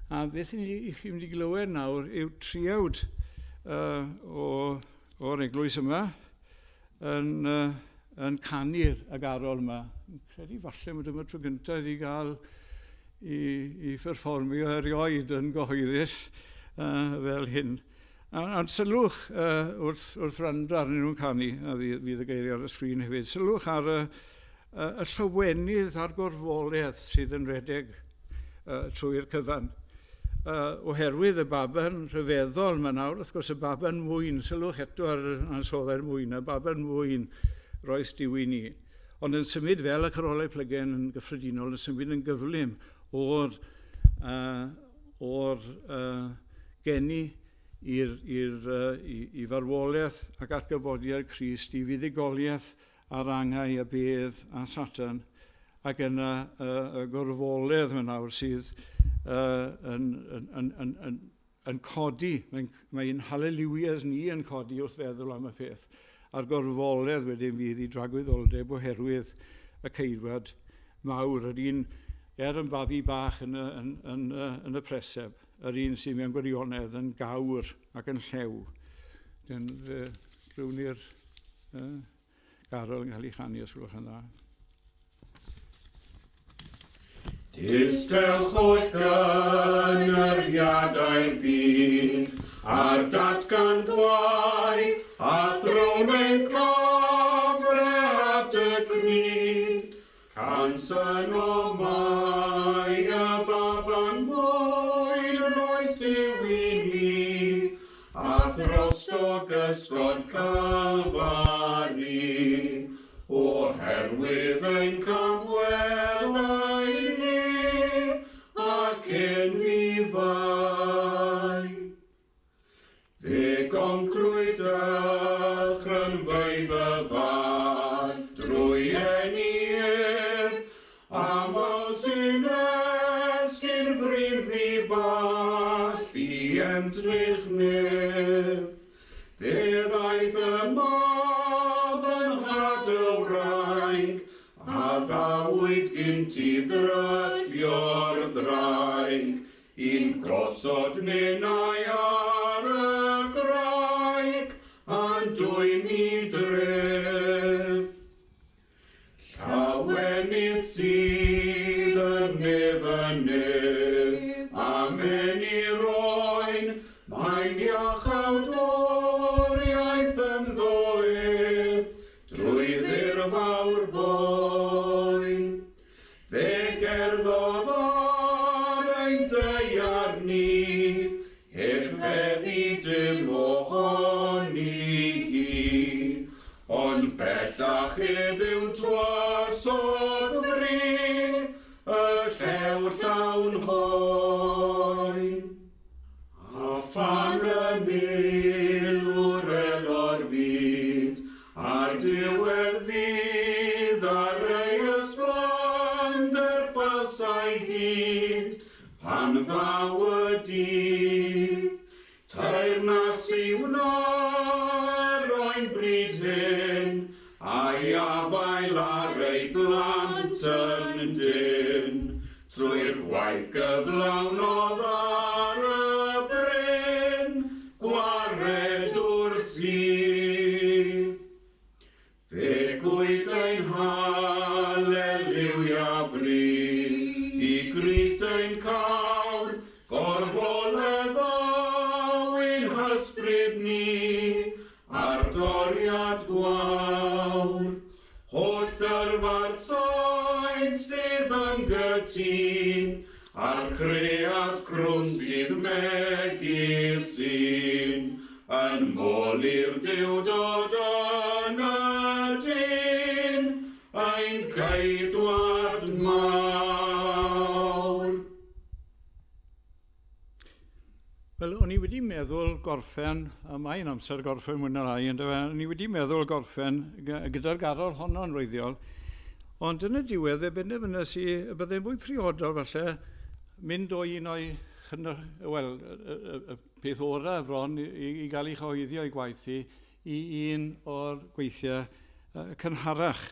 A beth i chi mynd i glywed nawr yw triawd uh, o, o'r eglwys yma yn, uh, yn canu'r y garol yma. Yn credu falle mae dyma tro gyntaf iddi gael i, i pherfformio erioed yn gyhoeddus uh, fel hyn. Ond sylwch uh, wrth, wrth rando arnyn nhw'n canu, a fydd, fydd y geiriau ar y sgrin hefyd, sylwch ar y, y, y llawenydd a'r gorfoledd sydd yn redeg uh, trwy'r cyfan. oherwydd y baban rhyfeddol yma nawr, wrth gwrs y baban mwyn, sylwch eto ar yr ansoddair mwyn, y baban mwyn roes Duw i ni. Ond yn symud fel y carolau plygen yn gyffredinol, yn symud yn gyflym o'r, or, geni i'r, i'r, i, i farwolaeth ac atgyfodiad Crist, i fuddugoliaeth a'r angau, y bedd a Satan, ac yna y, y gorfoledd yma nawr sydd uh, yn, yn, yn, yn, yn, yn codi, mae'n mae haleliwias ni yn codi wrth feddwl am y peth, a'r gorfoledd wedyn fydd i dragwyddoldeb oherwydd y ceidwad mawr, yr un er yn babi bach yn y, yn, yn, yn y preseb, yr un sydd mewn gwirionedd yn gawr ac yn llew. Dyn, fe glywn ni'r uh, garol yn cael ei chanu os gwelwch yn dda. Distewch holl gynyrchiadau'r byd, a'r datgan gwae, a thrown ein cofre at y cryd. Cansan o mai y baban mwyn roes Duw i ni, a throsto gysgod Calfari, oherwydd ein camweddau ni, ac yn ddifai. Fe goncrwyd dychrynfeydd y fath drwy eni ef, aml sy'n esgyn fryn ddiball i emdrych nef. Fe ddaeth y mab yn nhad y wraig, a ddawyd gynt i ddryllio'r ddraig, i'n gosod ninnau ar y graig, a'n dwyn i dref. Llawenydd sydd yn nef y nef, amen i'r oen, mae'n iachawdwriaeth ynddo ef, drwy ddirfawr boen. Fe gerddodd ar ein daear ni, heb feddu dim ohoni hi, ond bellach ef yw'n twasog fri, y llew llawn hoe. A phan y milwr elo'r byd, a'r diwedd fydd ar ei ysblander ffalsau hyd, pan ddaw y dydd, teyrnas i wna'r oen bryd hyn, a'i afael ar ei blant yn dynn, trwy'r gwaith gyflawnodd ar y bryn, gwared wrth sydd. Fe gwyd ein haleliwia fri, i Grist ein cawr, gorfoledd i'n hysbryd ni, a'r doriad gwawr. Holl dyrfa'r saint sydd yn gytûn, a'r cread crwn sydd megis un, yn moli'r Duwdod yn y dyn, ein ceidwad mawr. Wel, o'n i wedi meddwl gorffen, a mae'n amser gorffen mwy na lai, yndyfe? O'n i wedi meddwl gorffen gyda'r garol honno'n wreiddiol, ond yn y diwedd fe benderfynes i y byddai'n fwy priodol falle mynd o un o'i wel, y peth orau bron i gael ei chyhoeddi o'i gwaith hi i un o'r gweithiau cynharach.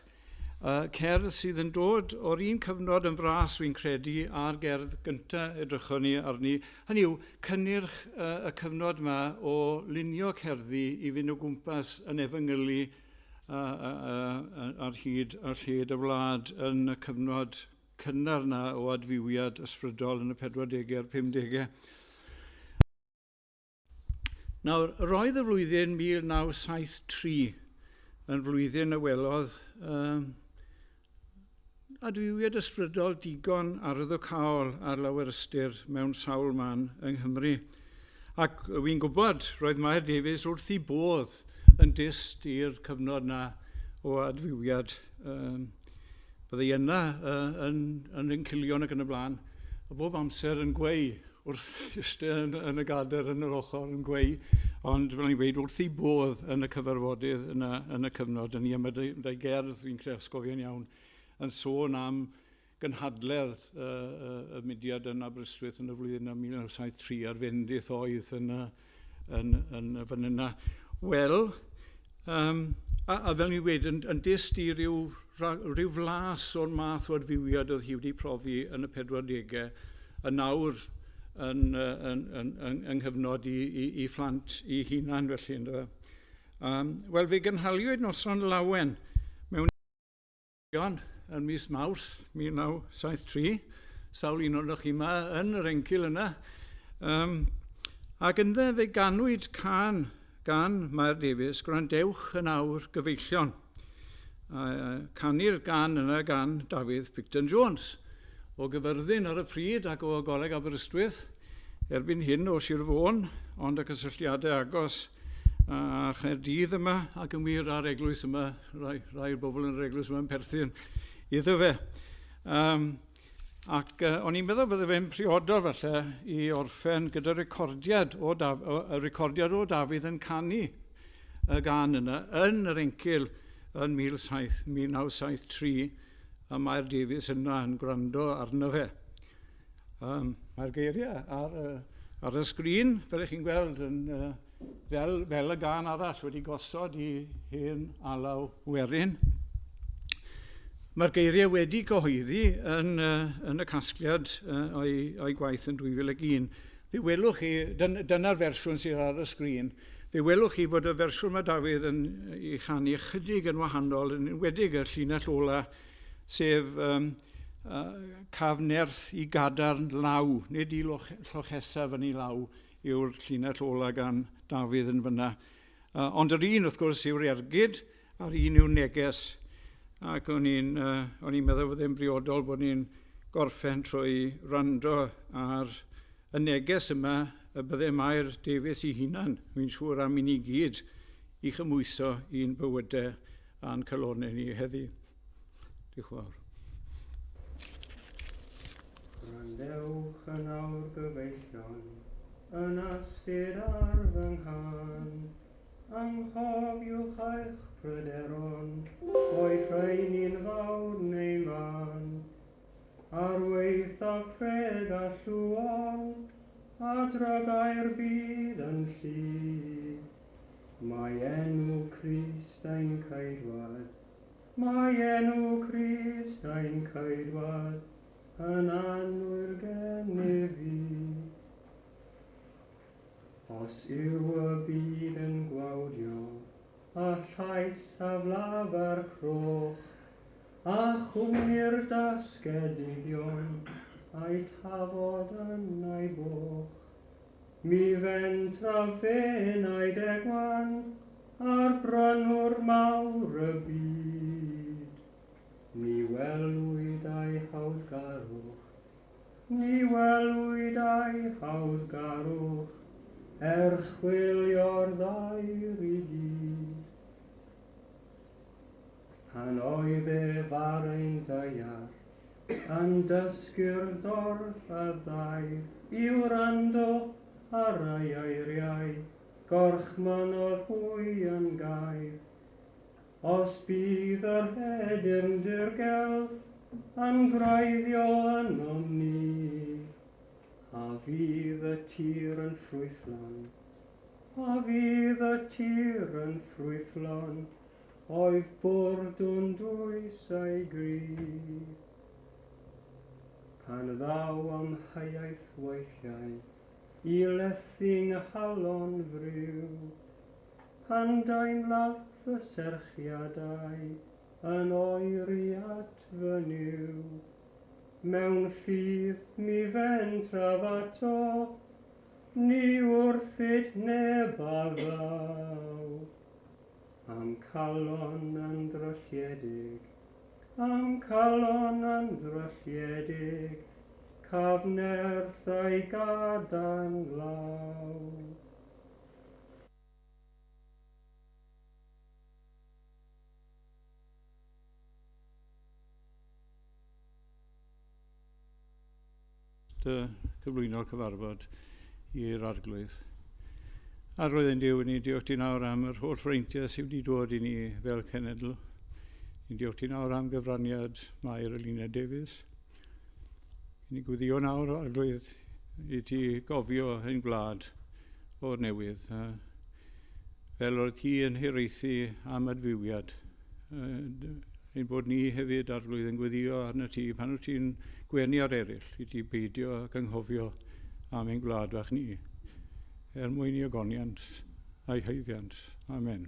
Cerdd sydd yn dod o'r un cyfnod yn fras, wy'n credu, a'r gerdd gyntaf edrychon ni arni. Hynny yw, cynnyrch y cyfnod yma o lunio cerddi i fynd o gwmpas yn efengylu ar hyd a lled y wlad yn y cyfnod cynnar na o adfywiad ysbrydol yn y 40au a'r 50au. Nawr, roedd y flwyddyn 1973 yn flwyddyn y welodd adfywiad ysbrydol digon arwyddocaol ar lawer ystyr mewn sawl man yng Nghymru. Ac wy'n gwybod, roedd Mair Davies wrth ei bodd yn dyst i'r cyfnod na o adfywiad. Byddai yna yn encilion ac yn y blaen, a bob amser yn gweu wrth eistedd yn y gader yn yr ochr yn gweu, ond fel ni'n gweud, wrth ei bodd yn y cyfarfodydd yn y cyfnod, yn i ymwneud gerdd, fi'n credu atgofio'n iawn, yn sôn am gynhadledd y mudiad yn Aberystwyth yn y flwyddyn 1973 a'r fendith oedd yn y fan yna. Wel, a fel ni'n gweud, yn dyst i ryw flas o'r math o adfywiad oedd hi wedi profi yn y 40au, a nawr yn nghyfnod i phlant i hunan felly. Wel, fe gynhaliwyd noson lawen mewn yn mis Mawrth 1973, sawl un ohonoch chi yma yn yr encil yna. Ac ynddo fe ganwyd cân gan Mair Davies, "Gwrandewch yn awr gyfeillion". Canu'r gan yna gan Dafydd Picton Jones, o Gyfyrddin ar y pryd ac o Goleg Aberystwyth, erbyn hyn o Sir Fôn, ond y cysylltiadau agos a Chaerdydd yma, ac yn wir ar eglwys yma, rai o'r bobl yn yr eglwys yma yn perthyn iddo fe. Ac o'n i'n meddwl fydde fe'n priodol falle i orffen gyda recordiad o Dafydd yn canu y gan yna yn yr encil yn 1973, a Mair Davies yna yn gwrando arno fe. Mae'r geiriau ar y sgrin, fel ych chi'n gweld, yn, fel y gan arall wedi gosod i hen alaw werin. Mae'r geiriau wedi cyhoeddi yn y casgliad o'i gwaith yn 2001. Fe welwch chi, dyna'r fersiwn sydd ar y sgrin, fe welwch chi fod y fersiwn mae Dafydd yn ei chanu ychydig yn wahanol, yn enwedig y llinell ola, sef caf nerth i gadarn law, nid i llochesa fyny law yw'r llinell ola gan Dafydd yn fyna. Ond yr un, wrth gwrs, yw'r ergyd, a'r un yw'r neges. Ac o'n i'n meddwl fod e'n briodol bod ni'n gorffen trwy wrando ar y neges yma y bydde Mair Davies ei hunan, fi'n siŵr am i ni gyd, i chymwyso i'n bywydau a'n calonau ni heddi. Diolch yn fawr. Gwrandewch yn awr gyfeillion, yn astud ar fy nghân, anghofiwch eich pryderon, boed rheini'n fawr neu mân. Ar waethaf preg a llwon, a drygau'r byd yn llu. Mae enw Crist ein ceidwad, mae enw Crist ein ceidwad, yn annwyl gennyf fi. Os yw y byd yn gwawdio, a llais aflafar croch, a chwmni'r dasgedigion, a'i tafod yn ei boch. Mi fentraf fenaid egwan, ar brynwr mawr y byd. Ni welwyd ei hawddgarwch, ni welwyd ei hawddgarwch, er chwilio'r ddaear i gyd. Pan oedd ef ar ein daear, yn dysgu'r dorf a ddaeth i wrando ar ei eiriau, gorchmynodd hwy yn gaeth. Os bydd yr hedyrn dirgel yn gwreiddio ynom ni, a fydd y tir yn ffrwythlon, a fydd y tir yn ffrwythlon, oedd bwrdwn dwys ei gri. Pan ddaw amheuaeth weithiau i lethu nghalon friw, pan deimlaf fy serchiadau yn oeri at fy Nuw, mewn ffydd mi fentraf ato, ni wrthyd neb a ddaw. Am calon yn drylliedig, Am calon yn ddrylliedig, caf nerth a'i gadarn law. Cyflwyno'r cyfarfod i'r Arglwydd. A roedd yn Duw, ni diolch ti nawr am yr holl freintiau sydd wedi dod i ni fel cenedl. Ni'n diolch ti nawr am gyfraniad Mair Eluned Davies. Ni'n gweddio nawr, Arglwydd, i ti gofio ein gwlad o'r newydd. Fel oedd hi yn hiraethu am adfywiad. Ein bod ni hefyd, Arglwydd, yn gweddio arno ti pan wyt ti'n gwenu ar eraill, i ti beidio ac anghofio am ein gwlad fach ni, er mwyn i ogoniant a'i haeddiant. Amen.